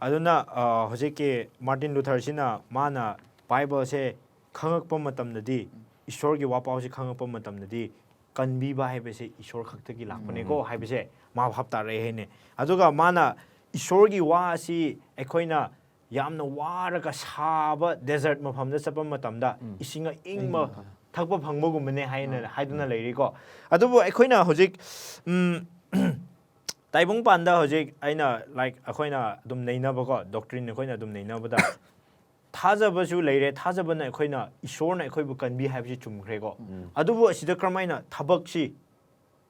ꯑꯗꯨꯅ ꯑ, ꯍꯧꯖꯤꯛꯀꯤ ꯃꯥꯔꯇꯤꯟ ꯂꯨꯊꯔꯁꯤꯅ ꯃꯥꯅ ꯕꯥꯏꯕꯜꯁꯦ ꯈꯪꯉꯛꯄ ꯃꯇꯝꯗꯗꯤ, ꯏꯁꯣꯔꯒꯤ ꯋꯥꯄꯥꯎꯁꯦ ꯈꯪꯉꯛꯄ ꯃꯇꯝꯗꯗꯤ, ꯀꯟꯕꯤꯕ ꯍꯥꯏꯕꯁꯦ ꯏꯁꯣꯔ ꯈꯛꯇꯒꯤ ꯂꯥꯛꯄꯅꯦꯀꯣ ꯍꯥꯏꯕꯁꯦ ꯃꯥ ꯚꯥꯞ ꯇꯥꯔꯛꯑꯦ ꯍꯥꯏꯅꯦ꯫ ꯑꯗꯨꯒ ꯃꯥꯅ ꯏꯁꯣꯔꯒꯤ ꯋꯥ ꯑꯁꯤ ꯑꯩꯈꯣꯏꯅ ꯌꯥꯝꯅ ꯋꯥꯔꯒ ꯁꯥꯕ desert ꯃꯐꯝꯗ ꯆꯠꯄ ꯃꯇꯝꯗ ꯏꯁꯤꯡ ꯑꯏꯪꯕ ꯊꯛꯄ ꯐꯪꯕꯒꯨꯝꯕꯅꯦ ꯍꯥꯏꯅ ꯍꯥꯏꯗꯨꯅ ꯂꯩꯔꯤꯀꯣ꯫ ꯑꯗꯨꯕꯨ ꯑꯩꯈꯣꯏꯅ ꯍꯧꯖꯤꯛ ꯎꯝ, ꯇꯥꯏꯕꯪꯄꯥꯟꯗ ꯍꯧꯖꯤꯛ ꯑꯩꯅ, like, ꯑꯩꯈꯣꯏꯅ ꯑꯗꯨꯝ ꯅꯩꯅꯕꯀꯣ, doctrine ꯑꯩꯈꯣꯏꯅ ꯑꯗꯨꯝ ꯅꯩꯅꯕꯗ ꯊꯥꯖꯕꯁꯨ ꯂꯩꯔꯦ, ꯊꯥꯖꯕꯅ ꯑꯩꯈꯣꯏꯅ, ꯏꯁꯣꯔꯅ ꯑꯩꯈꯣꯏꯕꯨ ꯀꯟꯕꯤ ꯍꯥꯏꯕꯁꯤ ꯆꯨꯝꯈ꯭ꯔꯦꯀꯣ꯫ ꯑꯗꯨꯕꯨ ꯑꯁꯤꯗ ꯀꯔꯝꯍꯥꯏꯅ ꯊꯕꯛꯁꯤ,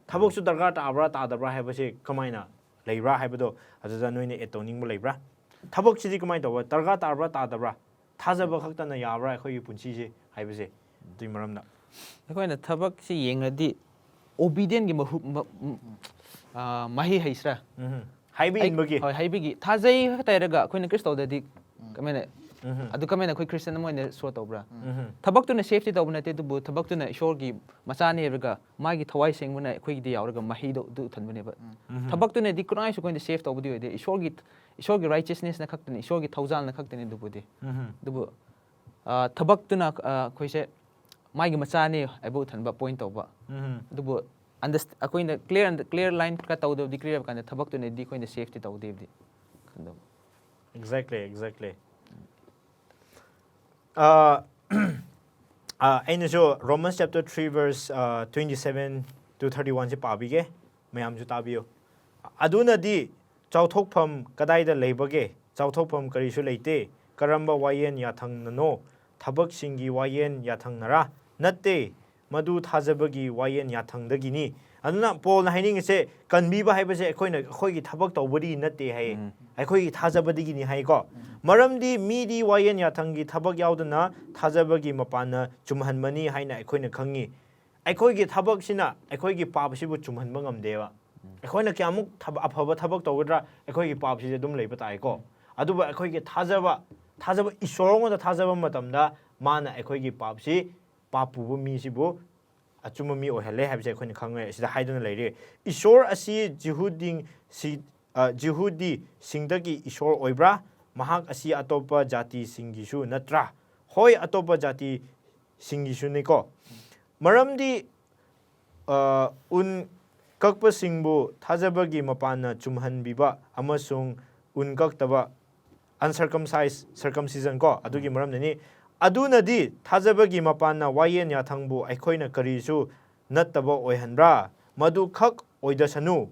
ꯊꯕꯛꯁꯨ ꯗꯔꯀꯥꯔ ꯇꯥꯕ꯭ꯔꯥ ꯇꯥꯗꯕ꯭ꯔꯥ ꯍꯥꯏꯕꯁꯤ ꯀꯃꯥꯏꯅ ꯂꯩꯕ꯭ꯔꯥ ꯍꯥꯏꯕꯗꯣ ꯑꯗꯨꯗ ꯅꯣꯏꯅ add ꯇꯧꯅꯤꯡꯕ ꯂꯩꯕ꯭ꯔꯥ? ꯊꯕꯛꯁꯤꯗꯤ ꯀꯃꯥꯏꯅ ꯇꯧꯕ, ꯗꯔꯀꯥꯔ ꯇꯥꯕ꯭ꯔꯥ ꯇꯥꯗꯕ꯭ꯔꯥ? ꯊꯥꯖꯕ ꯈꯛꯇꯅ ꯌꯥꯕ꯭ꯔꯥ ꯑꯩꯈꯣꯏꯒꯤ ꯄꯨꯟꯁꯤꯁꯦ ꯍꯥꯏꯕꯁꯦ, ꯑꯗꯨꯒꯤ ꯃꯔꯝꯗ꯫ ꯑꯩꯈꯣꯏꯅ ꯊꯕꯛꯁꯤ ꯌꯦꯡꯉꯗꯤ obedientꯒꯤ ꯃꯍꯨ- ꯃ- ꯃ- ꯑ, ꯃꯍꯩ ꯍꯩꯁꯤꯔꯥ? ꯎꯝ. ꯍꯥꯏꯕ ꯑꯩ- ꯏꯟꯕꯒꯤ꯫ ꯍꯣꯏ, ꯍꯥꯏꯕꯒꯤ ꯊꯥꯖꯩ ꯈꯛꯇ ꯍꯥꯏꯔꯒ ꯑꯩꯈꯣꯏꯅ ꯀ꯭ꯔꯤꯁꯇꯣꯗꯗꯤ ꯀꯃꯥꯏꯅ ꯎꯝ. ꯑꯗꯨ ꯀꯃꯥꯏꯅ ꯑꯩꯈꯣꯏ ꯈ꯭ꯔꯤꯁꯇꯟ ꯑꯃ ꯑꯣꯏꯅ ꯁꯣ ꯇꯧꯕ꯭ꯔꯥ? ꯎꯝ. ꯊꯕꯛꯇꯨꯅ safeꯇꯤ ꯇꯧꯕ ꯅꯠꯇꯦ, ꯑꯗꯨꯕꯨ ꯊꯕꯛꯇꯨꯅ ꯏꯁꯣꯔꯒꯤ ꯃꯆꯥꯅꯤ ꯍꯥꯏꯔꯒ ꯃꯥꯒꯤ ꯊꯋꯥꯏ ꯁꯦꯡꯕꯅ ꯑꯩꯈꯣꯏꯒꯤꯗꯤ ꯌꯥꯎꯔꯒ ꯃꯍꯩꯗꯣ ꯑꯗꯨ ꯎꯠꯍꯟꯕꯅꯦꯕ꯫ ꯎꯝ. ꯊꯕꯛꯇꯨꯅꯗꯤ ꯀꯅꯥꯁꯨ ꯑꯩꯈꯣꯏꯅ safe ꯇꯧꯕꯗꯤ ꯑꯣꯏꯗꯦ꯫ ꯏꯁꯣꯔꯒꯤ ꯏꯁꯣꯔꯒꯤ righteousnessꯅ ꯈꯛꯇꯅꯤ, ꯏꯁꯣꯔꯒꯤ ꯊꯧꯖꯥꯜꯅ ꯈꯛꯇꯅꯤ ꯑꯗꯨꯕꯨꯗꯤ꯫ ꯎꯝ. ꯑꯗꯨꯕꯨ ꯑ, ꯊꯕꯛꯇꯨꯅ ꯑ, ꯑꯩꯈꯣꯏꯁꯦ ꯃꯥꯒꯤ ꯃꯆꯥꯅꯤ ꯍꯥꯏꯕ ꯎꯠꯍꯟꯕ point ꯇꯧꯕ꯫ ꯎꯝ. ꯑꯗꯨꯕꯨ underst- ꯑꯩꯈꯣꯏꯅ clear and- clear line ꯈꯔ ꯇꯧꯗꯕꯗꯤ ꯀꯔꯤ ꯍꯥꯏꯕ ꯀꯥꯟꯗ ꯊꯕꯛꯇꯨꯅꯗꯤ ꯑꯩꯈꯣꯏꯅ safeꯇꯤ ꯇꯧꯗꯦꯕꯗꯤ ꯈꯟꯗꯕ꯫ Exactly, exactly. ꯑ, ꯑ, ꯑꯩꯅꯁꯨ Romans chapter three verse, ꯑ, twenty seven to thirty one ꯁꯦ ꯄꯥꯕꯤꯒꯦ, ꯃꯌꯥꯝꯁꯨ ꯇꯥꯕꯤꯌꯨ꯫ ꯑꯗꯨꯅꯗꯤ ꯆꯥꯎꯊꯣꯛꯐꯝ ꯀꯗꯥꯏꯗ ꯂꯩꯕꯒꯦ? ꯆꯥꯎꯊꯣꯛꯐꯝ ꯀꯔꯤꯁꯨ ꯂꯩꯇꯦ꯫ ꯀꯔꯝꯕ ꯋꯥꯌꯦꯟ ꯌꯥꯊꯪꯅꯅꯣ? ꯊꯕꯛꯁꯤꯡꯒꯤ ꯋꯥꯌꯦꯟ ꯌꯥꯊꯪꯅꯔꯥ? ꯅꯠꯇꯦ, ꯃꯗꯨ ꯊꯥꯖꯕꯒꯤ ꯋꯥꯌꯦꯟ ꯌꯥꯊꯪꯗꯒꯤꯅꯤ꯫ ꯑꯗꯨꯅ ꯄꯣꯜꯅ ꯍꯥꯏꯅꯤꯡꯉꯤꯁꯦ, ꯀꯟꯕꯤꯕ ꯍꯥꯏꯕꯁꯦ ꯑꯩꯈꯣꯏꯅ, ꯑꯩꯈꯣꯏꯒꯤ ꯊꯕꯛ ꯇꯧꯕꯗꯤ ꯅꯠꯇꯦ ꯍꯥꯏꯌꯦ꯫ ꯎꯝ. ꯑꯩꯈꯣꯏꯒꯤ ꯊꯥꯖꯕꯗꯒꯤꯅꯤ ꯍꯥꯏꯀꯣ꯫ ꯃꯔꯝꯗꯤ ꯃꯤꯗꯤ ꯋꯥꯌꯦꯟ ꯌꯥꯊꯪꯒꯤ ꯊꯕꯛ ꯌꯥꯎꯗꯅ ꯊꯥꯖꯕꯒꯤ ꯃꯄꯥꯟꯅ ꯆꯨꯝꯍꯟꯕꯅꯤ ꯍꯥꯏꯅ ꯑꯩꯈꯣꯏꯅ ꯈꯪꯉꯤ꯫ ꯑꯩꯈꯣꯏꯒꯤ ꯊꯕꯛꯁꯤꯅ ꯑꯩꯈꯣꯏꯒꯤ ꯄꯥꯞꯁꯤꯕꯨ ꯆꯨꯝꯍꯟꯕ ꯉꯝꯗꯦꯕ꯫ ꯑꯩꯈꯣꯏꯅ ꯀꯌꯥꯃꯨꯛ ꯊꯕ- ꯑꯐꯕ ꯊꯕꯛ ꯇꯧꯒꯗ꯭ꯔꯥ, ꯑꯩꯈꯣꯏꯒꯤ ꯄꯥꯞꯁꯤꯗꯤ ꯑꯗꯨꯝ ꯂꯩꯕ ꯇꯥꯏꯀꯣ꯫ ꯑꯗꯨꯕꯨ ꯑꯩꯈꯣꯏꯒꯤ ꯊꯥꯖꯕ, ꯊꯥꯖꯕ, ꯏꯁꯣꯔ ꯑꯃꯗ ꯊꯥꯖꯕ ꯃꯇꯝꯗ ꯃꯥꯅ ꯑꯩꯈꯣꯏꯒꯤ ꯄꯥꯞꯁꯤ, ꯄꯥꯞ ꯄꯨꯕ ꯃꯤꯁꯤꯕꯨ ꯑꯆꯨꯝꯕ ꯃꯤ ꯑꯣꯏꯍꯜꯂꯦ ꯍꯥꯏꯕꯁꯦ ꯑꯩꯈꯣꯏꯅ ꯈꯪꯉꯦ꯫ ꯑꯁꯤꯗ ꯍꯥꯏꯗꯨꯅ ꯂꯩꯔꯤ, "ꯏꯁꯣꯔ ꯑꯁꯤ ꯖꯤꯍꯨꯗꯤꯡ ꯁꯤ, ꯑ, ꯖꯤꯍꯨꯗꯤꯁꯤꯡꯗꯒꯤ ꯏꯁꯣꯔ ꯑꯣꯏꯕ꯭ꯔꯥ? ꯃꯍꯥꯛ ꯑꯁꯤ ꯑꯇꯣꯞꯄ ꯖꯥꯇꯤꯁꯤꯡꯒꯤꯁꯨ ꯅꯠꯇ꯭ꯔꯥ?" ꯍꯣꯏ, ꯑꯇꯣꯞꯄ ꯖꯥꯇꯤꯁꯤꯡꯒꯤꯁꯨꯅꯤꯀꯣ꯫ ꯃꯔꯝꯗꯤ, ꯑ, ꯎꯟ ꯀꯛꯄꯁꯤꯡꯕꯨ ꯊꯥꯖꯕꯒꯤ ꯃꯄꯥꯟꯅ ꯆꯨꯝꯍꯟꯕꯤꯕ ꯑꯃꯁꯨꯡ ꯎꯟ ꯀꯛꯇꯕ, uncircumcised circumcision ꯀꯣ, ꯑꯗꯨꯒꯤ ꯃꯔꯝꯅꯅꯤ꯫ ꯑꯗꯨꯅꯗꯤ ꯊꯥꯖꯕꯒꯤ ꯃꯄꯥꯟꯅ ꯋꯥꯌꯦꯟ ꯌꯥꯊꯪꯕꯨ ꯑꯩꯈꯣꯏꯅ ꯀꯔꯤꯁꯨ ꯅꯠꯇꯕ ꯑꯣꯏꯍꯟꯕ꯭ꯔꯥ? ꯃꯗꯨ ꯈꯛ ꯑꯣꯏꯗꯁꯅꯨ,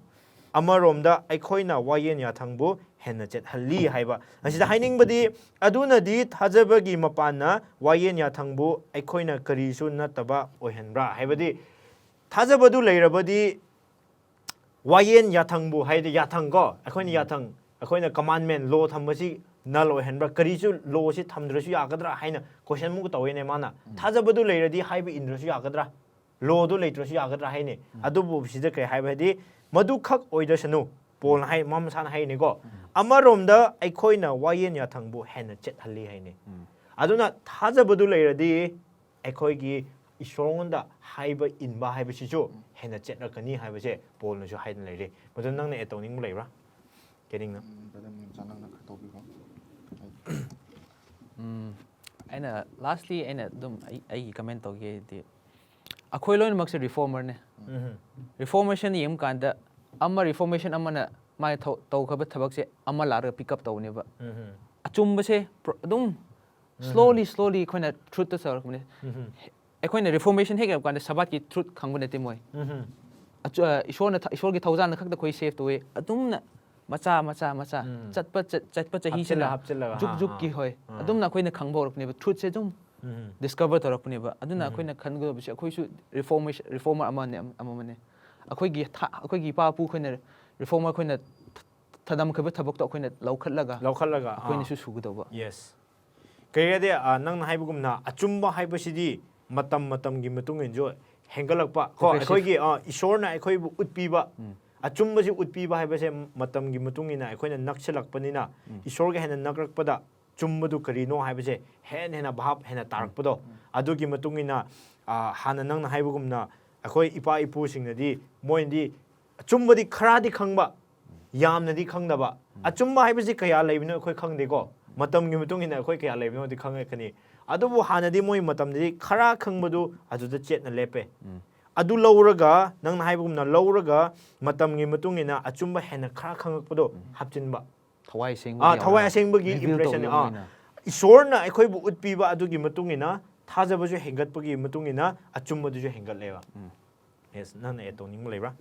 ꯑꯃꯔꯣꯝꯗ ꯑꯩꯈꯣꯏꯅ ꯋꯥꯌꯦꯟ ꯌꯥꯊꯪꯕꯨ ꯍꯦꯟꯅ ꯆꯦꯠꯍꯜꯂꯤ ꯍꯥꯏꯕ꯫ ꯑꯁꯤꯗ ꯍꯥꯏꯅꯤꯡꯕꯗꯤ, ꯑꯗꯨꯅꯗꯤ ꯊꯥꯖꯕꯒꯤ ꯃꯄꯥꯟꯅ ꯋꯥꯌꯦꯟ ꯌꯥꯊꯪꯕꯨ ꯑꯩꯈꯣꯏꯅ ꯀꯔꯤꯁꯨ ꯅꯠꯇꯕ ꯑꯣꯏꯍꯟꯕ꯭ꯔꯥ? ꯍꯥꯏꯕꯗꯤ, ꯊꯥꯖꯕꯗꯨ ꯂꯩꯔꯕꯗꯤ ꯋꯥꯌꯦꯟ ꯌꯥꯊꯪꯕꯨ, ꯍꯥꯏꯗꯤ ꯌꯥꯊꯪ ꯀꯣ, ꯑꯩꯈꯣꯏꯅ ꯌꯥꯊꯪ, ꯑꯩꯈꯣꯏꯅ commandment, law ꯊꯝꯕꯁꯤ null ꯑꯣꯏꯍꯟꯕ꯭ꯔꯥ? ꯀꯔꯤꯁꯨ, law ꯁꯤ ꯊꯝꯗ꯭ꯔꯁꯨ ꯌꯥꯒꯗ꯭ꯔꯥ ꯍꯥꯏꯅ question ꯑꯃꯨꯛꯀ ꯇꯧꯋꯦꯅꯦ ꯃꯥꯅ꯫ ꯊꯥꯖꯕꯗꯨ ꯂꯩꯔꯗꯤ ꯍꯥꯏꯕ ꯏꯟꯗ꯭ꯔꯁꯨ ꯌꯥꯒꯗ꯭ꯔꯥ? Law ꯗꯨ ꯂꯩꯇ꯭ꯔꯁꯨ ꯌꯥꯒꯗ꯭ꯔꯥ ꯍꯥꯏꯅꯤ꯫ ꯑꯗꯨꯕꯨ ꯁꯤꯗ ꯀꯩ ꯍꯥꯏꯕ ꯍꯥꯏꯗꯤ, "ꯃꯗꯨ ꯈꯛ ꯑꯣꯏꯗꯁꯅꯨ", ꯄꯣꯜꯅ ꯍꯥꯏ, ꯃꯥ ꯃꯁꯥꯅ ꯍꯥꯏꯅꯤꯀꯣ꯫ "ꯑꯃꯔꯣꯝꯗ ꯑꯩꯈꯣꯏꯅ ꯋꯥꯌꯦꯟ ꯌꯥꯊꯪꯕꯨ ꯍꯦꯟꯅ ꯆꯦꯠꯍꯜꯂꯤ" ꯍꯥꯏꯅꯤ꯫ ꯑꯗꯨꯅ ꯊꯥꯖꯕꯗꯨ ꯂꯩꯔꯗꯤ ꯑꯩꯈꯣꯏꯒꯤ ꯏꯁꯣꯔꯉꯣꯟꯗ ꯍꯥꯏꯕ ꯏꯟꯕ ꯍꯥꯏꯕꯁꯤꯁꯨ ꯍꯦꯟꯅ ꯆꯦꯠꯂꯛꯀꯅꯤ ꯍꯥꯏꯕꯁꯦ ꯄꯣꯜꯅꯁꯨ ꯍꯥꯏꯗꯨꯅ ꯂꯩꯔꯦ꯫ ꯃꯗꯨ ꯅꯪꯅ add ꯇꯧꯅꯤꯡꯕ ꯂꯩꯕ꯭ꯔꯥ? ꯀꯦꯅꯤꯡꯅ? ꯎꯝ, brother ꯅꯤꯝꯆꯥ, ꯅꯪꯅ ꯈꯔ ꯇꯧꯕꯤꯈ꯭ꯔꯣ꯫ ꯎꯝ, ꯑꯩꯅ lastly ꯑꯩꯅ ꯑꯗꯨꯝ ꯑꯩ ꯑꯩꯒꯤ comment ꯇꯧꯒꯦꯗꯤ, ꯑꯩꯈꯣꯏ ꯂꯣꯏꯅꯃꯛꯁꯦ reformer ꯅꯦ꯫ ꯎꯝ. Reformation ꯌꯦꯡꯕ ꯀꯥꯟꯗ ꯑꯃ reformation ꯑꯃꯅ ꯃꯥꯒꯤ ꯊꯧ- ꯇꯧꯈ꯭ꯔꯕ ꯊꯕꯛꯁꯦ ꯑꯃ ꯂꯥꯛꯑꯒ pick up ꯇꯧꯅꯦꯕ꯫ ꯎꯝ. ꯑꯆꯨꯝꯕꯁꯦ ꯄ꯭ꯔ- ꯑꯗꯨꯝ slowly slowly ꯑꯩꯈꯣꯏꯅ truth ꯇ ꯆꯥꯎꯔꯛꯄꯅꯦ꯫ ꯎꯝ. ꯑꯩꯈꯣꯏꯅ reformation ꯍꯦꯛ ꯌꯧꯔꯀꯥꯟꯗ ꯁꯕꯥꯠꯀꯤ truth ꯈꯪꯕ ꯅꯠꯇꯦ ꯃꯣꯏ꯫ ꯎꯝ. ꯑꯆꯨ- ꯑ, ꯏꯁꯣꯔꯅ ꯊ- ꯏꯁꯣꯔꯒꯤ ꯊꯧꯖꯥꯜꯅ ꯈꯛꯇ ꯑꯩꯈꯣꯏ save ꯇꯧꯋꯦ꯫ ꯑꯗꯨꯝꯅ ꯃꯆꯥ ꯃꯆꯥ ꯃꯆꯥ ꯎꯝ. ꯆꯠꯄ ꯆꯠ- ꯆꯠꯄ ꯆꯍꯤꯁꯤꯅ ꯍꯥꯞꯆꯤꯜꯂ, ꯍꯥꯞꯆꯤꯜꯂꯒ, ꯖꯨꯛ ꯑꯥ, ꯖꯨꯛꯀꯤ ꯑꯥ, ꯍꯣꯏ꯫ ꯑꯥ. ꯑꯗꯨꯝꯅ ꯑꯩꯈꯣꯏꯅ ꯈꯪꯕ ꯍꯧꯔꯛꯄꯅꯦꯕ꯫ Truth ꯁꯦ ꯑꯗꯨꯝ ꯎꯝ. discover ꯇꯧꯔꯛꯄꯅꯦꯕ꯫ ꯑꯗꯨꯅ ꯎꯝ. ꯑꯩꯈꯣꯏꯅ ꯈꯟꯒꯗꯕꯁꯦ ꯑꯩꯈꯣꯏꯁꯨ reformation reformer ꯑꯃꯅꯦ ꯑꯃ- ꯑꯃꯃꯅꯦ꯫ ꯑꯩꯈꯣꯏꯒꯤ ꯊ- ꯑꯩꯈꯣꯏꯒꯤ ꯏꯄꯥ ꯏꯄꯨ ꯑꯩꯈꯣꯏꯅ reformer ꯑꯩꯈꯣꯏꯅ ꯊ- ꯊꯗꯝꯈꯤꯕ ꯊꯕꯛꯇꯣ ꯑꯩꯈꯣꯏꯅ ꯂꯧꯈꯠꯂꯒ ꯂꯧꯈꯠꯂꯒ, ꯑꯥ. ꯑꯩꯈꯣꯏꯅꯁꯨ ꯁꯨꯒꯗꯧꯕ꯫ Yes. ꯀꯩ ꯍꯥꯏꯗꯤ, ꯑ, ꯅꯪꯅ ꯍꯥꯏꯕꯒꯨꯝꯅ ꯑꯆꯨꯝꯕ ꯍꯥꯏꯕꯁꯤꯗꯤ ꯃꯇꯝ ꯃꯇꯝꯒꯤ ꯃꯇꯨꯡ ꯏꯟꯅꯁꯨ ꯍꯦꯟꯒꯠꯂꯛꯄ ꯀꯣ꯫ Progressive. ꯑꯩꯈꯣꯏꯒꯤ, ꯑ, ꯏꯁꯣꯔꯅ ꯑꯩꯈꯣꯏꯕꯨ ꯎꯠꯄꯤꯕ, ꯎꯝ. ꯑꯆꯨꯝꯕꯁꯤ ꯎꯠꯄꯤꯕ ꯍꯥꯏꯕꯁꯦ ꯃꯇꯝꯒꯤ ꯃꯇꯨꯡ ꯏꯟꯅ ꯑꯩꯈꯣꯏꯅ ꯅꯛꯁꯤꯜꯂꯛꯄꯅꯤꯅ, ꯎꯝ. ꯏꯁꯣꯔꯒ ꯍꯦꯟꯅ ꯅꯛꯂꯛꯄꯗ ꯆꯨꯝꯕꯗꯨ ꯀꯔꯤꯅꯣ ꯍꯥꯏꯕꯁꯦ ꯍꯦꯟꯅ ꯍꯦꯟꯅ ꯚꯥꯞ ꯍꯦꯟꯅ ꯇꯥꯔꯛꯄꯗꯣ꯫ ꯑꯗꯨꯒꯤ ꯃꯇꯨꯡ ꯏꯟꯅ ꯑꯥ, ꯍꯥꯟꯅ ꯅꯪꯅ ꯍꯥꯏꯕꯒꯨꯝꯅ ꯑꯩꯈꯣꯏ ꯏꯄꯥ ꯏꯄꯨꯁꯤꯡꯅꯗꯤ ꯃꯣꯏꯅꯗꯤ ꯑꯆꯨꯝꯕꯗꯤ ꯈꯔꯗꯤ ꯈꯪꯕ, ꯌꯥꯝꯅꯗꯤ ꯈꯪꯗꯕ꯫ ꯑꯆꯨꯝꯕ ꯍꯥꯏꯕꯁꯤ ꯀꯌꯥ ꯂꯩꯕꯅꯣ ꯑꯩꯈꯣꯏ ꯈꯪꯗꯦꯀꯣ꯫ ꯃꯇꯝꯒꯤ ꯃꯇꯨꯡ ꯏꯟꯅ ꯑꯩꯈꯣꯏ ꯀꯌꯥ ꯂꯩꯕꯅꯣꯗꯤ ꯈꯪꯉꯛꯀꯅꯤ꯫ ꯑꯗꯨꯕꯨ ꯍꯥꯟꯅꯗꯤ ꯃꯣꯏ ꯃꯇꯝꯗꯗꯤ ꯈꯔ ꯈꯪꯕꯗꯨ ꯑꯗꯨꯗ ꯆꯦꯠꯅ ꯂꯦꯞꯄꯦ꯫ ꯑꯗꯨ ꯂꯧꯔꯒ, ꯅꯪꯅ ꯍꯥꯏꯕꯒꯨꯝꯅ ꯂꯧꯔꯒ, ꯃꯇꯝꯒꯤ ꯃꯇꯨꯡ ꯏꯟꯅ ꯑꯆꯨꯝꯕ ꯍꯦꯟꯅ ꯈꯔ ꯈꯪꯉꯛꯄꯗꯣ ꯍꯥꯞꯆꯤꯟꯕ꯫ ꯊꯋꯥꯏ ꯑꯥ, ꯊꯋꯥꯏ ꯑꯁꯦꯡꯕꯒꯤ reveal impression, ꯇꯧꯕꯤꯕ ꯑꯥ, ꯑꯣꯏꯅ꯫ ꯏꯁꯣꯔꯅ ꯑꯩꯈꯣꯏꯕꯨ ꯎꯠꯄꯤꯕ ꯑꯗꯨꯒꯤ ꯃꯇꯨꯡ ꯏꯟꯅ, ꯊꯥꯖꯕꯁꯨ ꯍꯦꯟꯒꯠꯄꯒꯤ ꯃꯇꯨꯡ ꯏꯟꯅ ꯑꯆꯨꯝꯕꯗꯨꯁꯨ ꯍꯦꯟꯒꯠꯂꯦꯕ꯫ Yes, ꯅꯪꯅ add ꯇꯧꯅꯤꯡꯕ ꯂꯩꯕ꯭ꯔꯥ?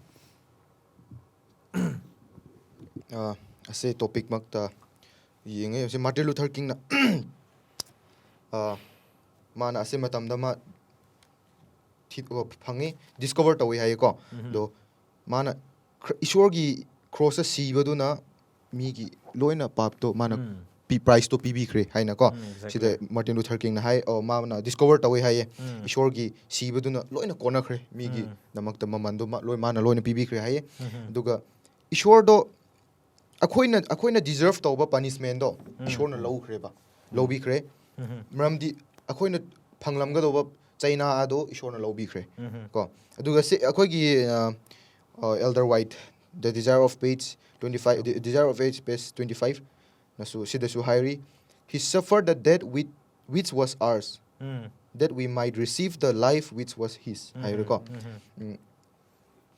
ꯑ, ꯑꯁꯤ ꯇꯣꯄꯤꯛꯃꯛꯇ ꯌꯦꯡꯉꯦ꯫ ꯍꯧꯖꯤꯛ ꯃꯥꯔꯇꯤꯟ ꯂꯨꯊꯔ ꯀꯤꯡꯅ ꯑ, ꯃꯥꯅ ꯑꯁꯤ ꯃꯇꯝꯗ ꯃꯥ ꯊꯤ-, ꯑ, ꯐꯪꯉꯤ, ꯗꯤꯁꯀꯣꯚꯔ ꯇꯧꯋꯤ ꯍꯥꯏꯌꯦꯀꯣ꯫ ꯑꯗꯣ ꯃꯥꯅ ꯈ꯭ꯔ-, ꯏꯁꯣꯔꯒꯤ ꯀ꯭ꯔꯣꯁꯇ ꯁꯤꯕꯗꯨꯅ ꯃꯤꯒꯤ ꯂꯣꯏꯅ ꯄꯥꯞꯇꯣ ꯃꯥꯅ ꯄꯤ-, ꯄ꯭ꯔꯥꯏꯁꯇꯣ ꯄꯤꯕꯤꯈ꯭ꯔꯦ ꯍꯥꯏꯅꯀꯣ꯫ ꯎꯝ, exactly. ꯁꯤꯗ ꯃꯥꯔꯇꯤꯟ ꯂꯨꯊꯔ ꯀꯤꯡꯅ ꯍꯥꯏ, ꯑꯣ, ꯃꯥꯅ ꯗꯤꯁꯀꯣꯚꯔ ꯇꯧꯋꯤ ꯍꯥꯏꯌꯦ꯫ ꯎꯝ. ꯏꯁꯣꯔꯒꯤ ꯁꯤꯕꯗꯨꯅ ꯂꯣꯏꯅ ꯀꯣꯟꯅꯈ꯭ꯔꯦ, ꯃꯤꯒꯤ ꯎꯝ. ꯗꯃꯛꯇ ꯃꯃꯜꯗꯣ ꯃꯥ-, ꯂꯣꯏ, ꯃꯥꯅ ꯂꯣꯏꯅ ꯄꯤꯕꯤꯈ꯭ꯔꯦ ꯍꯥꯏꯌꯦ꯫ ꯎꯝ. ꯑꯗꯨꯒ ꯏꯁꯣꯔꯗꯣ ꯑꯩꯈꯣꯏꯅ, ꯑꯩꯈꯣꯏꯅ ꯗꯤꯖꯔꯞ ꯇꯧꯕ ꯄꯅꯤꯁꯃꯦꯟꯗꯣ ꯎꯝ. ꯏꯁꯣꯔꯅ ꯂꯧꯈ꯭ꯔꯦꯕ, ꯂꯧꯕꯤꯈ꯭ꯔꯦ꯫ ꯎꯝ. ꯃꯔꯝꯗꯤ ꯑꯩꯈꯣꯏꯅ ꯐꯪꯂꯝꯒꯗꯧꯕ ꯆꯩꯅꯥ ꯑꯗꯣ ꯏꯁꯣꯔꯅ ꯂꯧꯕꯤꯈ꯭ꯔꯦ꯫ ꯎꯝ. ꯀꯣ, ꯑꯗꯨꯒ ꯁꯤ ꯑꯩꯈꯣꯏꯒꯤ, ꯑ, ꯑ, Elder White, The Desire of Page twenty-five, The Desire of Age, page twenty-five ꯅꯁꯨ, ꯁꯤꯗꯁꯨ ꯍꯥꯏꯔꯤ, "He suffered the death with, which was ours, um. that we might receive the life which was his," ꯍꯥꯏꯔꯦꯀꯣ꯫ ꯎꯝ. ꯎꯝ.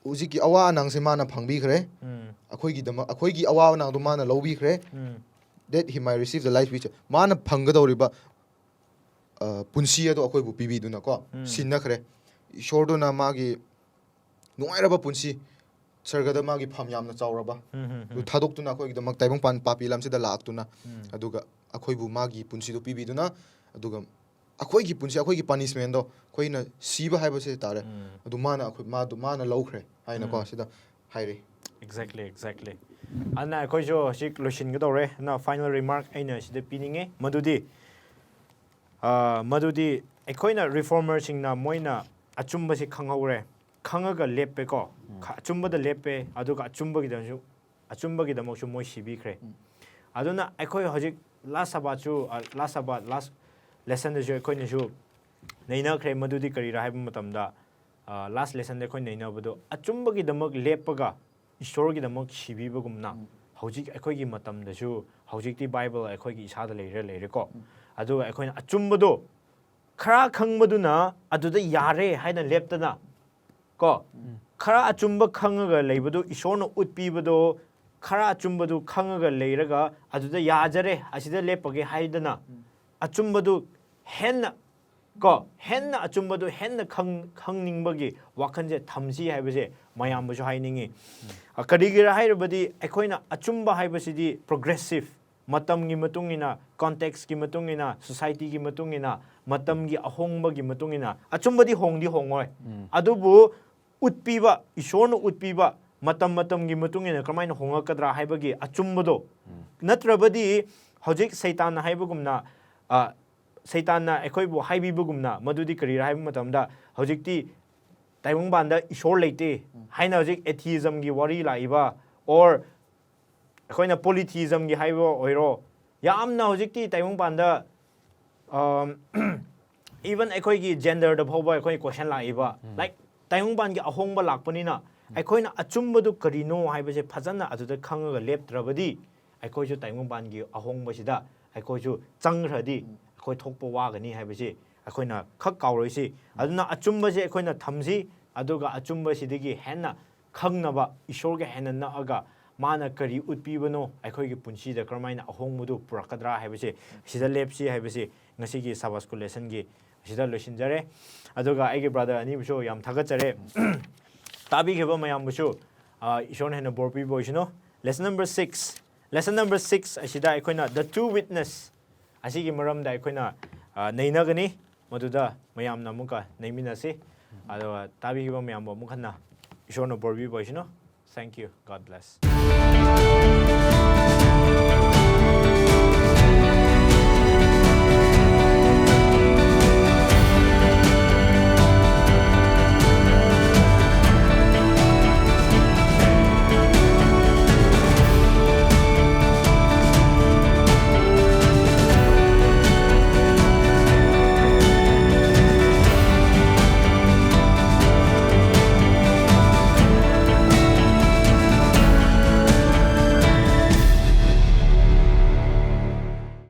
ꯍꯧꯖꯤꯛꯀꯤ ꯑꯋꯥ ꯑꯅꯥꯡꯁꯦ ꯃꯥꯅ ꯐꯪꯕꯤꯈ꯭ꯔꯦ꯫ ꯎꯝ. ꯑꯩꯈꯣꯏꯒꯤꯗꯃꯛ, ꯑꯩꯈꯣꯏꯒꯤ ꯑꯋꯥ ꯑꯅꯥꯡꯗꯣ ꯃꯥꯅ ꯂꯧꯕꯤꯈ꯭ꯔꯦ꯫ ꯎꯝ. "That he might receive the life which," ꯃꯥꯅ ꯐꯪꯒꯗꯧꯔꯤꯕ, ꯑ, ꯄꯨꯟꯁꯤ ꯑꯗꯣ ꯑꯩꯈꯣꯏꯕꯨ ꯄꯤꯕꯤꯗꯨꯅꯀꯣ, ꯎꯝ. ꯁꯤꯟꯅꯈ꯭ꯔꯦ꯫ ꯏꯁꯣꯔꯗꯨꯅ ꯃꯥꯒꯤ ꯅꯨꯡꯉꯥꯏꯔꯕ ꯄꯨꯟꯁꯤ, ꯁꯔꯒꯗ ꯃꯥꯒꯤ ꯐꯝ ꯌꯥꯝꯅ ꯆꯥꯎꯔꯕ, ꯎꯝ. ꯑꯗꯨ ꯊꯥꯗꯣꯛꯇꯨꯅ ꯑꯩꯈꯣꯏꯒꯤꯗꯃꯛ ꯇꯥꯏꯕꯪ ꯄꯥꯟ-, ꯄꯥꯄꯤ ꯂꯝꯁꯤꯗ ꯂꯥꯛꯇꯨꯅ, ꯎꯝ. ꯑꯗꯨꯒ ꯑꯩꯈꯣꯏꯕꯨ ꯃꯥꯒꯤ ꯄꯨꯟꯁꯤꯗꯣ ꯄꯤꯕꯤꯗꯨꯅ, ꯑꯗꯨꯒ ꯑꯩꯈꯣꯏꯒꯤ ꯄꯨꯟꯁꯤ, ꯑꯩꯈꯣꯏꯒꯤ ꯄꯅꯤꯁꯃꯦꯟꯗꯣ ꯑꯩꯈꯣꯏꯅ ꯁꯤꯕ ꯍꯥꯏꯕꯁꯦ ꯇꯥꯔꯦ꯫ ꯎꯝ. ꯑꯗꯨ ꯃꯥꯅ ꯑꯩꯈꯣꯏ, ꯃꯥꯗꯣ ꯃꯥꯅ ꯂꯧꯈ꯭ꯔꯦ ꯍꯥꯏꯅꯀꯣ ꯎꯝ. ꯁꯤꯗ ꯍꯥꯏꯔꯤ꯫ Exactly, exactly. ꯑꯗꯨꯅ ꯑꯩꯈꯣꯏꯁꯨ ꯍꯧꯖꯤꯛ ꯂꯣꯏꯁꯤꯟꯒꯗꯧꯔꯦ꯫ ꯑꯗꯨꯅ final remark ꯑꯩꯅ ꯁꯤꯗ ꯄꯤꯅꯤꯡꯉꯦ, ꯃꯗꯨꯗꯤ, ꯑ, ꯃꯗꯨꯗꯤ ꯑꯩꯈꯣꯏꯅ reformerꯁꯤꯡꯅ ꯃꯣꯏꯅ ꯑꯆꯨꯝꯕꯁꯤ ꯈꯪꯍꯧꯔꯦ, ꯈꯪꯉꯒ ꯂꯦꯞꯄꯦꯀꯣ꯫ ꯈ-, ꯑꯆꯨꯝꯕꯗ ꯂꯦꯞꯄꯦ, ꯑꯗꯨꯒ ꯑꯆꯨꯝꯕꯒꯤꯗꯃꯛꯁꯨ, ꯑꯆꯨꯝꯕꯒꯤꯗꯃꯛꯁꯨ ꯃꯣꯏ ꯁꯤꯕꯤꯈ꯭ꯔꯦ꯫ ꯑꯗꯨꯅ ꯑꯩꯈꯣꯏ ꯍꯧꯖꯤꯛ last Sabbathꯁꯨ, ꯑ, last Sabbath, last lessonꯗꯁꯨ ꯑꯩꯈꯣꯏꯅꯁꯨ ꯅꯩꯅꯈ꯭ꯔꯦ꯫ ꯃꯗꯨꯗꯤ ꯀꯔꯤꯔꯥ ꯍꯥꯏꯕ ꯃꯇꯝꯗ, ꯂꯥꯁ ꯂꯦꯁꯟꯗ ꯑꯩꯈꯣꯏ ꯅꯩꯅꯕꯗꯣ, ꯑꯆꯨꯝꯕꯒꯤꯗꯃꯛ ꯂꯦꯞꯄꯒ ꯏꯁꯣꯔꯒꯤꯗꯃꯛ ꯁꯤꯕꯤꯕꯒꯨꯝꯅ, ꯎꯝ꯫ ꯍꯧꯖꯤꯛ ꯑꯩꯈꯣꯏꯒꯤ ꯃꯇꯝꯗꯁꯨ, ꯍꯧꯖꯤꯛꯇꯤ ꯕꯥꯏꯕꯜ ꯑꯩꯈꯣꯏꯒꯤ ꯏꯁꯥꯗ ꯂꯩꯔ ꯂꯩꯔꯦꯀꯣ꯫ ꯎꯝ꯫ ꯑꯗꯨꯒ ꯑꯩꯈꯣꯏꯅ ꯑꯆꯨꯝꯕꯗꯣ ꯈꯔ ꯈꯪꯕꯗꯨꯅ ꯑꯗꯨꯗ ꯌꯥꯔꯦ ꯍꯥꯏꯅ ꯂꯦꯞꯇꯅ, ꯀꯣ, ꯎꯝ꯫ ꯈꯔ ꯑꯆꯨꯝꯕ ꯈꯪꯉꯒ ꯂꯩꯕꯗꯨ, ꯏꯁꯣꯔꯅ ꯎꯠꯄꯤꯕꯗꯣ, ꯈꯔ ꯑꯆꯨꯝꯕꯗꯨ ꯈꯪꯉꯒ ꯂꯩꯔꯒ ꯑꯗꯨꯗ ꯌꯥꯖꯔꯦ, ꯑꯁꯤꯗ ꯂꯦꯞꯄꯒꯦ ꯍꯥꯏꯗꯅ, ꯎꯝ꯫ ꯑꯆꯨꯝꯕꯗꯨ ꯍꯦꯟꯅ, ꯀꯣ, ꯍꯦꯟꯅ ꯑꯆꯨꯝꯕꯗꯨ ꯍꯦꯟꯅ ꯈꯪ-, ꯈꯪꯅꯤꯡꯕꯒꯤ ꯋꯥꯈꯜꯁꯦ ꯊꯝꯁꯤ ꯍꯥꯏꯕꯁꯦ ꯃꯌꯥꯝꯕꯨꯁꯨ ꯍꯥꯏꯅꯤꯡꯉꯤ꯫ ꯎꯝ꯫ ꯑ, ꯀꯔꯤꯒꯤꯔ ꯍꯥꯏꯔꯕꯗꯤ, ꯑꯩꯈꯣꯏꯅ ꯑꯆꯨꯝꯕ ꯍꯥꯏꯕꯁꯤꯗꯤ progressive, ꯃꯇꯝꯒꯤ ꯃꯇꯨꯡ ꯏꯟꯅ, context ꯀꯤ ꯃꯇꯨꯡ ꯏꯟꯅ, society ꯒꯤ ꯃꯇꯨꯡ ꯏꯟꯅ, ꯃꯇꯝꯒꯤ ꯑꯍꯣꯡꯕꯒꯤ ꯃꯇꯨꯡ ꯏꯟꯅ, ꯑꯆꯨꯝꯕꯗꯤ ꯍꯣꯡꯗꯤ ꯍꯣꯡꯉꯣꯏ꯫ ꯎꯝ꯫ ꯑꯗꯨꯕꯨ ꯎꯠꯄꯤꯕ, ꯏꯁꯣꯔꯅ ꯎꯠꯄꯤꯕ, ꯃꯇꯝ ꯃꯇꯝꯒꯤ ꯃꯇꯨꯡ ꯏꯟꯅ ꯀꯔꯝꯍꯥꯏꯅ ꯍꯣꯡꯉꯛꯀꯗ꯭ꯔꯥ ꯍꯥꯏꯕꯒꯤ ꯑꯆꯨꯝꯕꯗꯣ꯫ ꯎꯝ꯫ ꯅꯠꯇ꯭ꯔꯕꯗꯤ ꯍꯧꯖꯤꯛ ꯁꯩꯇꯥꯟꯅ ꯍꯥꯏꯕꯒꯨꯝꯅ, ꯑ, ꯁꯩꯇꯥꯟꯅ ꯑꯩꯈꯣꯏꯕꯨ ꯍꯥꯏꯕꯤꯕꯒꯨꯝꯅ, ꯃꯗꯨꯗꯤ ꯀꯔꯤꯔꯥ ꯍꯥꯏꯕ ꯃꯇꯝꯗ, ꯍꯧꯖꯤꯛꯇꯤ ꯇꯥꯏꯕꯪꯄꯥꯟꯗ ꯏꯁꯣꯔ ꯂꯩꯇꯦ, ꯎꯝ꯫ ꯍꯥꯏꯅ ꯍꯧꯖꯤꯛ atheism ꯒꯤ ꯋꯥꯔꯤ ꯂꯥꯛꯏꯕ, or ꯑꯩꯈꯣꯏꯅ polytheism ꯒꯤ ꯍꯥꯏꯕ ꯑꯣꯏꯔꯣ, ꯌꯥꯝꯅ ꯍꯧꯖꯤꯛꯇꯤ ꯇꯥꯏꯕꯪꯄꯥꯟꯗ, um, even ꯑꯩꯈꯣꯏꯒꯤ gender ꯗ ꯐꯥꯎꯕ ꯑꯩꯈꯣꯏ question ꯂꯥꯛꯏꯕ, ꯎꯝ꯫ Like, ꯇꯥꯏꯕꯪꯄꯥꯟꯒꯤ ꯑꯍꯣꯡꯕ ꯂꯥꯛꯄꯅꯤꯅ, ꯎꯝ꯫ ꯑꯩꯈꯣꯏꯅ ꯑꯆꯨꯝꯕꯗꯨ ꯀꯔꯤꯅꯣ ꯍꯥꯏꯕꯁꯦ ꯐꯖꯅ ꯑꯗꯨꯗ ꯈꯪꯉꯒ ꯂꯦꯞꯇ꯭ꯔꯕꯗꯤ, ꯑꯩꯈꯣꯏꯁꯨ ꯇꯥꯏꯕꯪꯄꯥꯟꯒꯤ ꯑꯍꯣꯡꯕꯁꯤꯗ ꯑꯩꯈꯣꯏꯁꯨ ꯆꯪꯈ꯭ꯔꯗꯤ, ꯎꯝ꯫ ꯑꯩꯈꯣꯏ ꯊꯣꯛꯄ ꯋꯥꯒꯅꯤ ꯍꯥꯏꯕꯁꯤ ꯑꯩꯈꯣꯏꯅ ꯈꯛ ꯀꯥꯎꯔꯣꯏꯁꯤ꯫ ꯎꯝ꯫ ꯑꯗꯨꯅ ꯑꯆꯨꯝꯕꯁꯦ ꯑꯩꯈꯣꯏꯅ ꯊꯝꯁꯤ, ꯑꯗꯨꯒ ꯑꯆꯨꯝꯕꯁꯤꯗꯒꯤ ꯍꯦꯟꯅ ꯈꯪꯅꯕ, ꯏꯁꯣꯔꯒ ꯍꯦꯟꯅ ꯅꯛꯑꯒ ꯃꯥꯅ ꯀꯔꯤ ꯎꯠꯄꯤꯕꯅꯣ, ꯑꯩꯈꯣꯏꯒꯤ ꯄꯨꯟꯁꯤꯗ ꯀꯔꯝꯍꯥꯏꯅ ꯑꯍꯣꯡꯕꯗꯨ ꯄꯨꯔꯛꯀꯗ꯭ꯔꯥ ꯍꯥꯏꯕꯁꯦ, ꯁꯤꯗ ꯂꯦꯞꯁꯤ ꯍꯥꯏꯕꯁꯤ ꯉꯁꯤꯒꯤ Sabbath School lesson ꯒꯤ ꯑꯁꯤꯗ ꯂꯣꯏꯁꯤꯟꯖꯔꯦ꯫ ꯑꯗꯨꯒ ꯑꯩꯒꯤ brother ꯑꯅꯤꯕꯨꯁꯨ ꯌꯥꯝ ꯊꯥꯒꯠꯆꯔꯦ꯫ ꯇꯥꯕꯤꯈꯤꯕ ꯃꯌꯥꯝꯕꯨꯁꯨ, ꯑ, ꯏꯁꯣꯔꯅ ꯍꯦꯟꯅ ꯕꯣꯔ ꯄꯤꯕ ꯑꯣꯏꯁꯅꯨ꯫ Lesson number six, lesson number six ꯑꯁꯤꯗ ꯑꯩꯈꯣꯏꯅ the two witness ꯑꯁꯤꯒꯤ ꯃꯔꯝꯗ ꯑꯩꯈꯣꯏꯅ, ꯑ, ꯅꯩꯅꯒꯅꯤ꯫ ꯃꯗꯨꯗ ꯃꯌꯥꯝꯅ ꯑꯃꯨꯛꯀ ꯅꯩꯃꯤꯟꯅꯁꯤ꯫ ꯑꯗꯨꯒ ꯇꯥꯕꯤꯈꯤꯕ ꯃꯌꯥꯝꯕꯨ ꯑꯃꯨꯛ ꯍꯟꯅ ꯏꯁꯣꯔꯅ ꯕꯣꯔ ꯄꯤꯕ ꯑꯣꯏꯁꯅꯨ꯫ Thank you. God bless.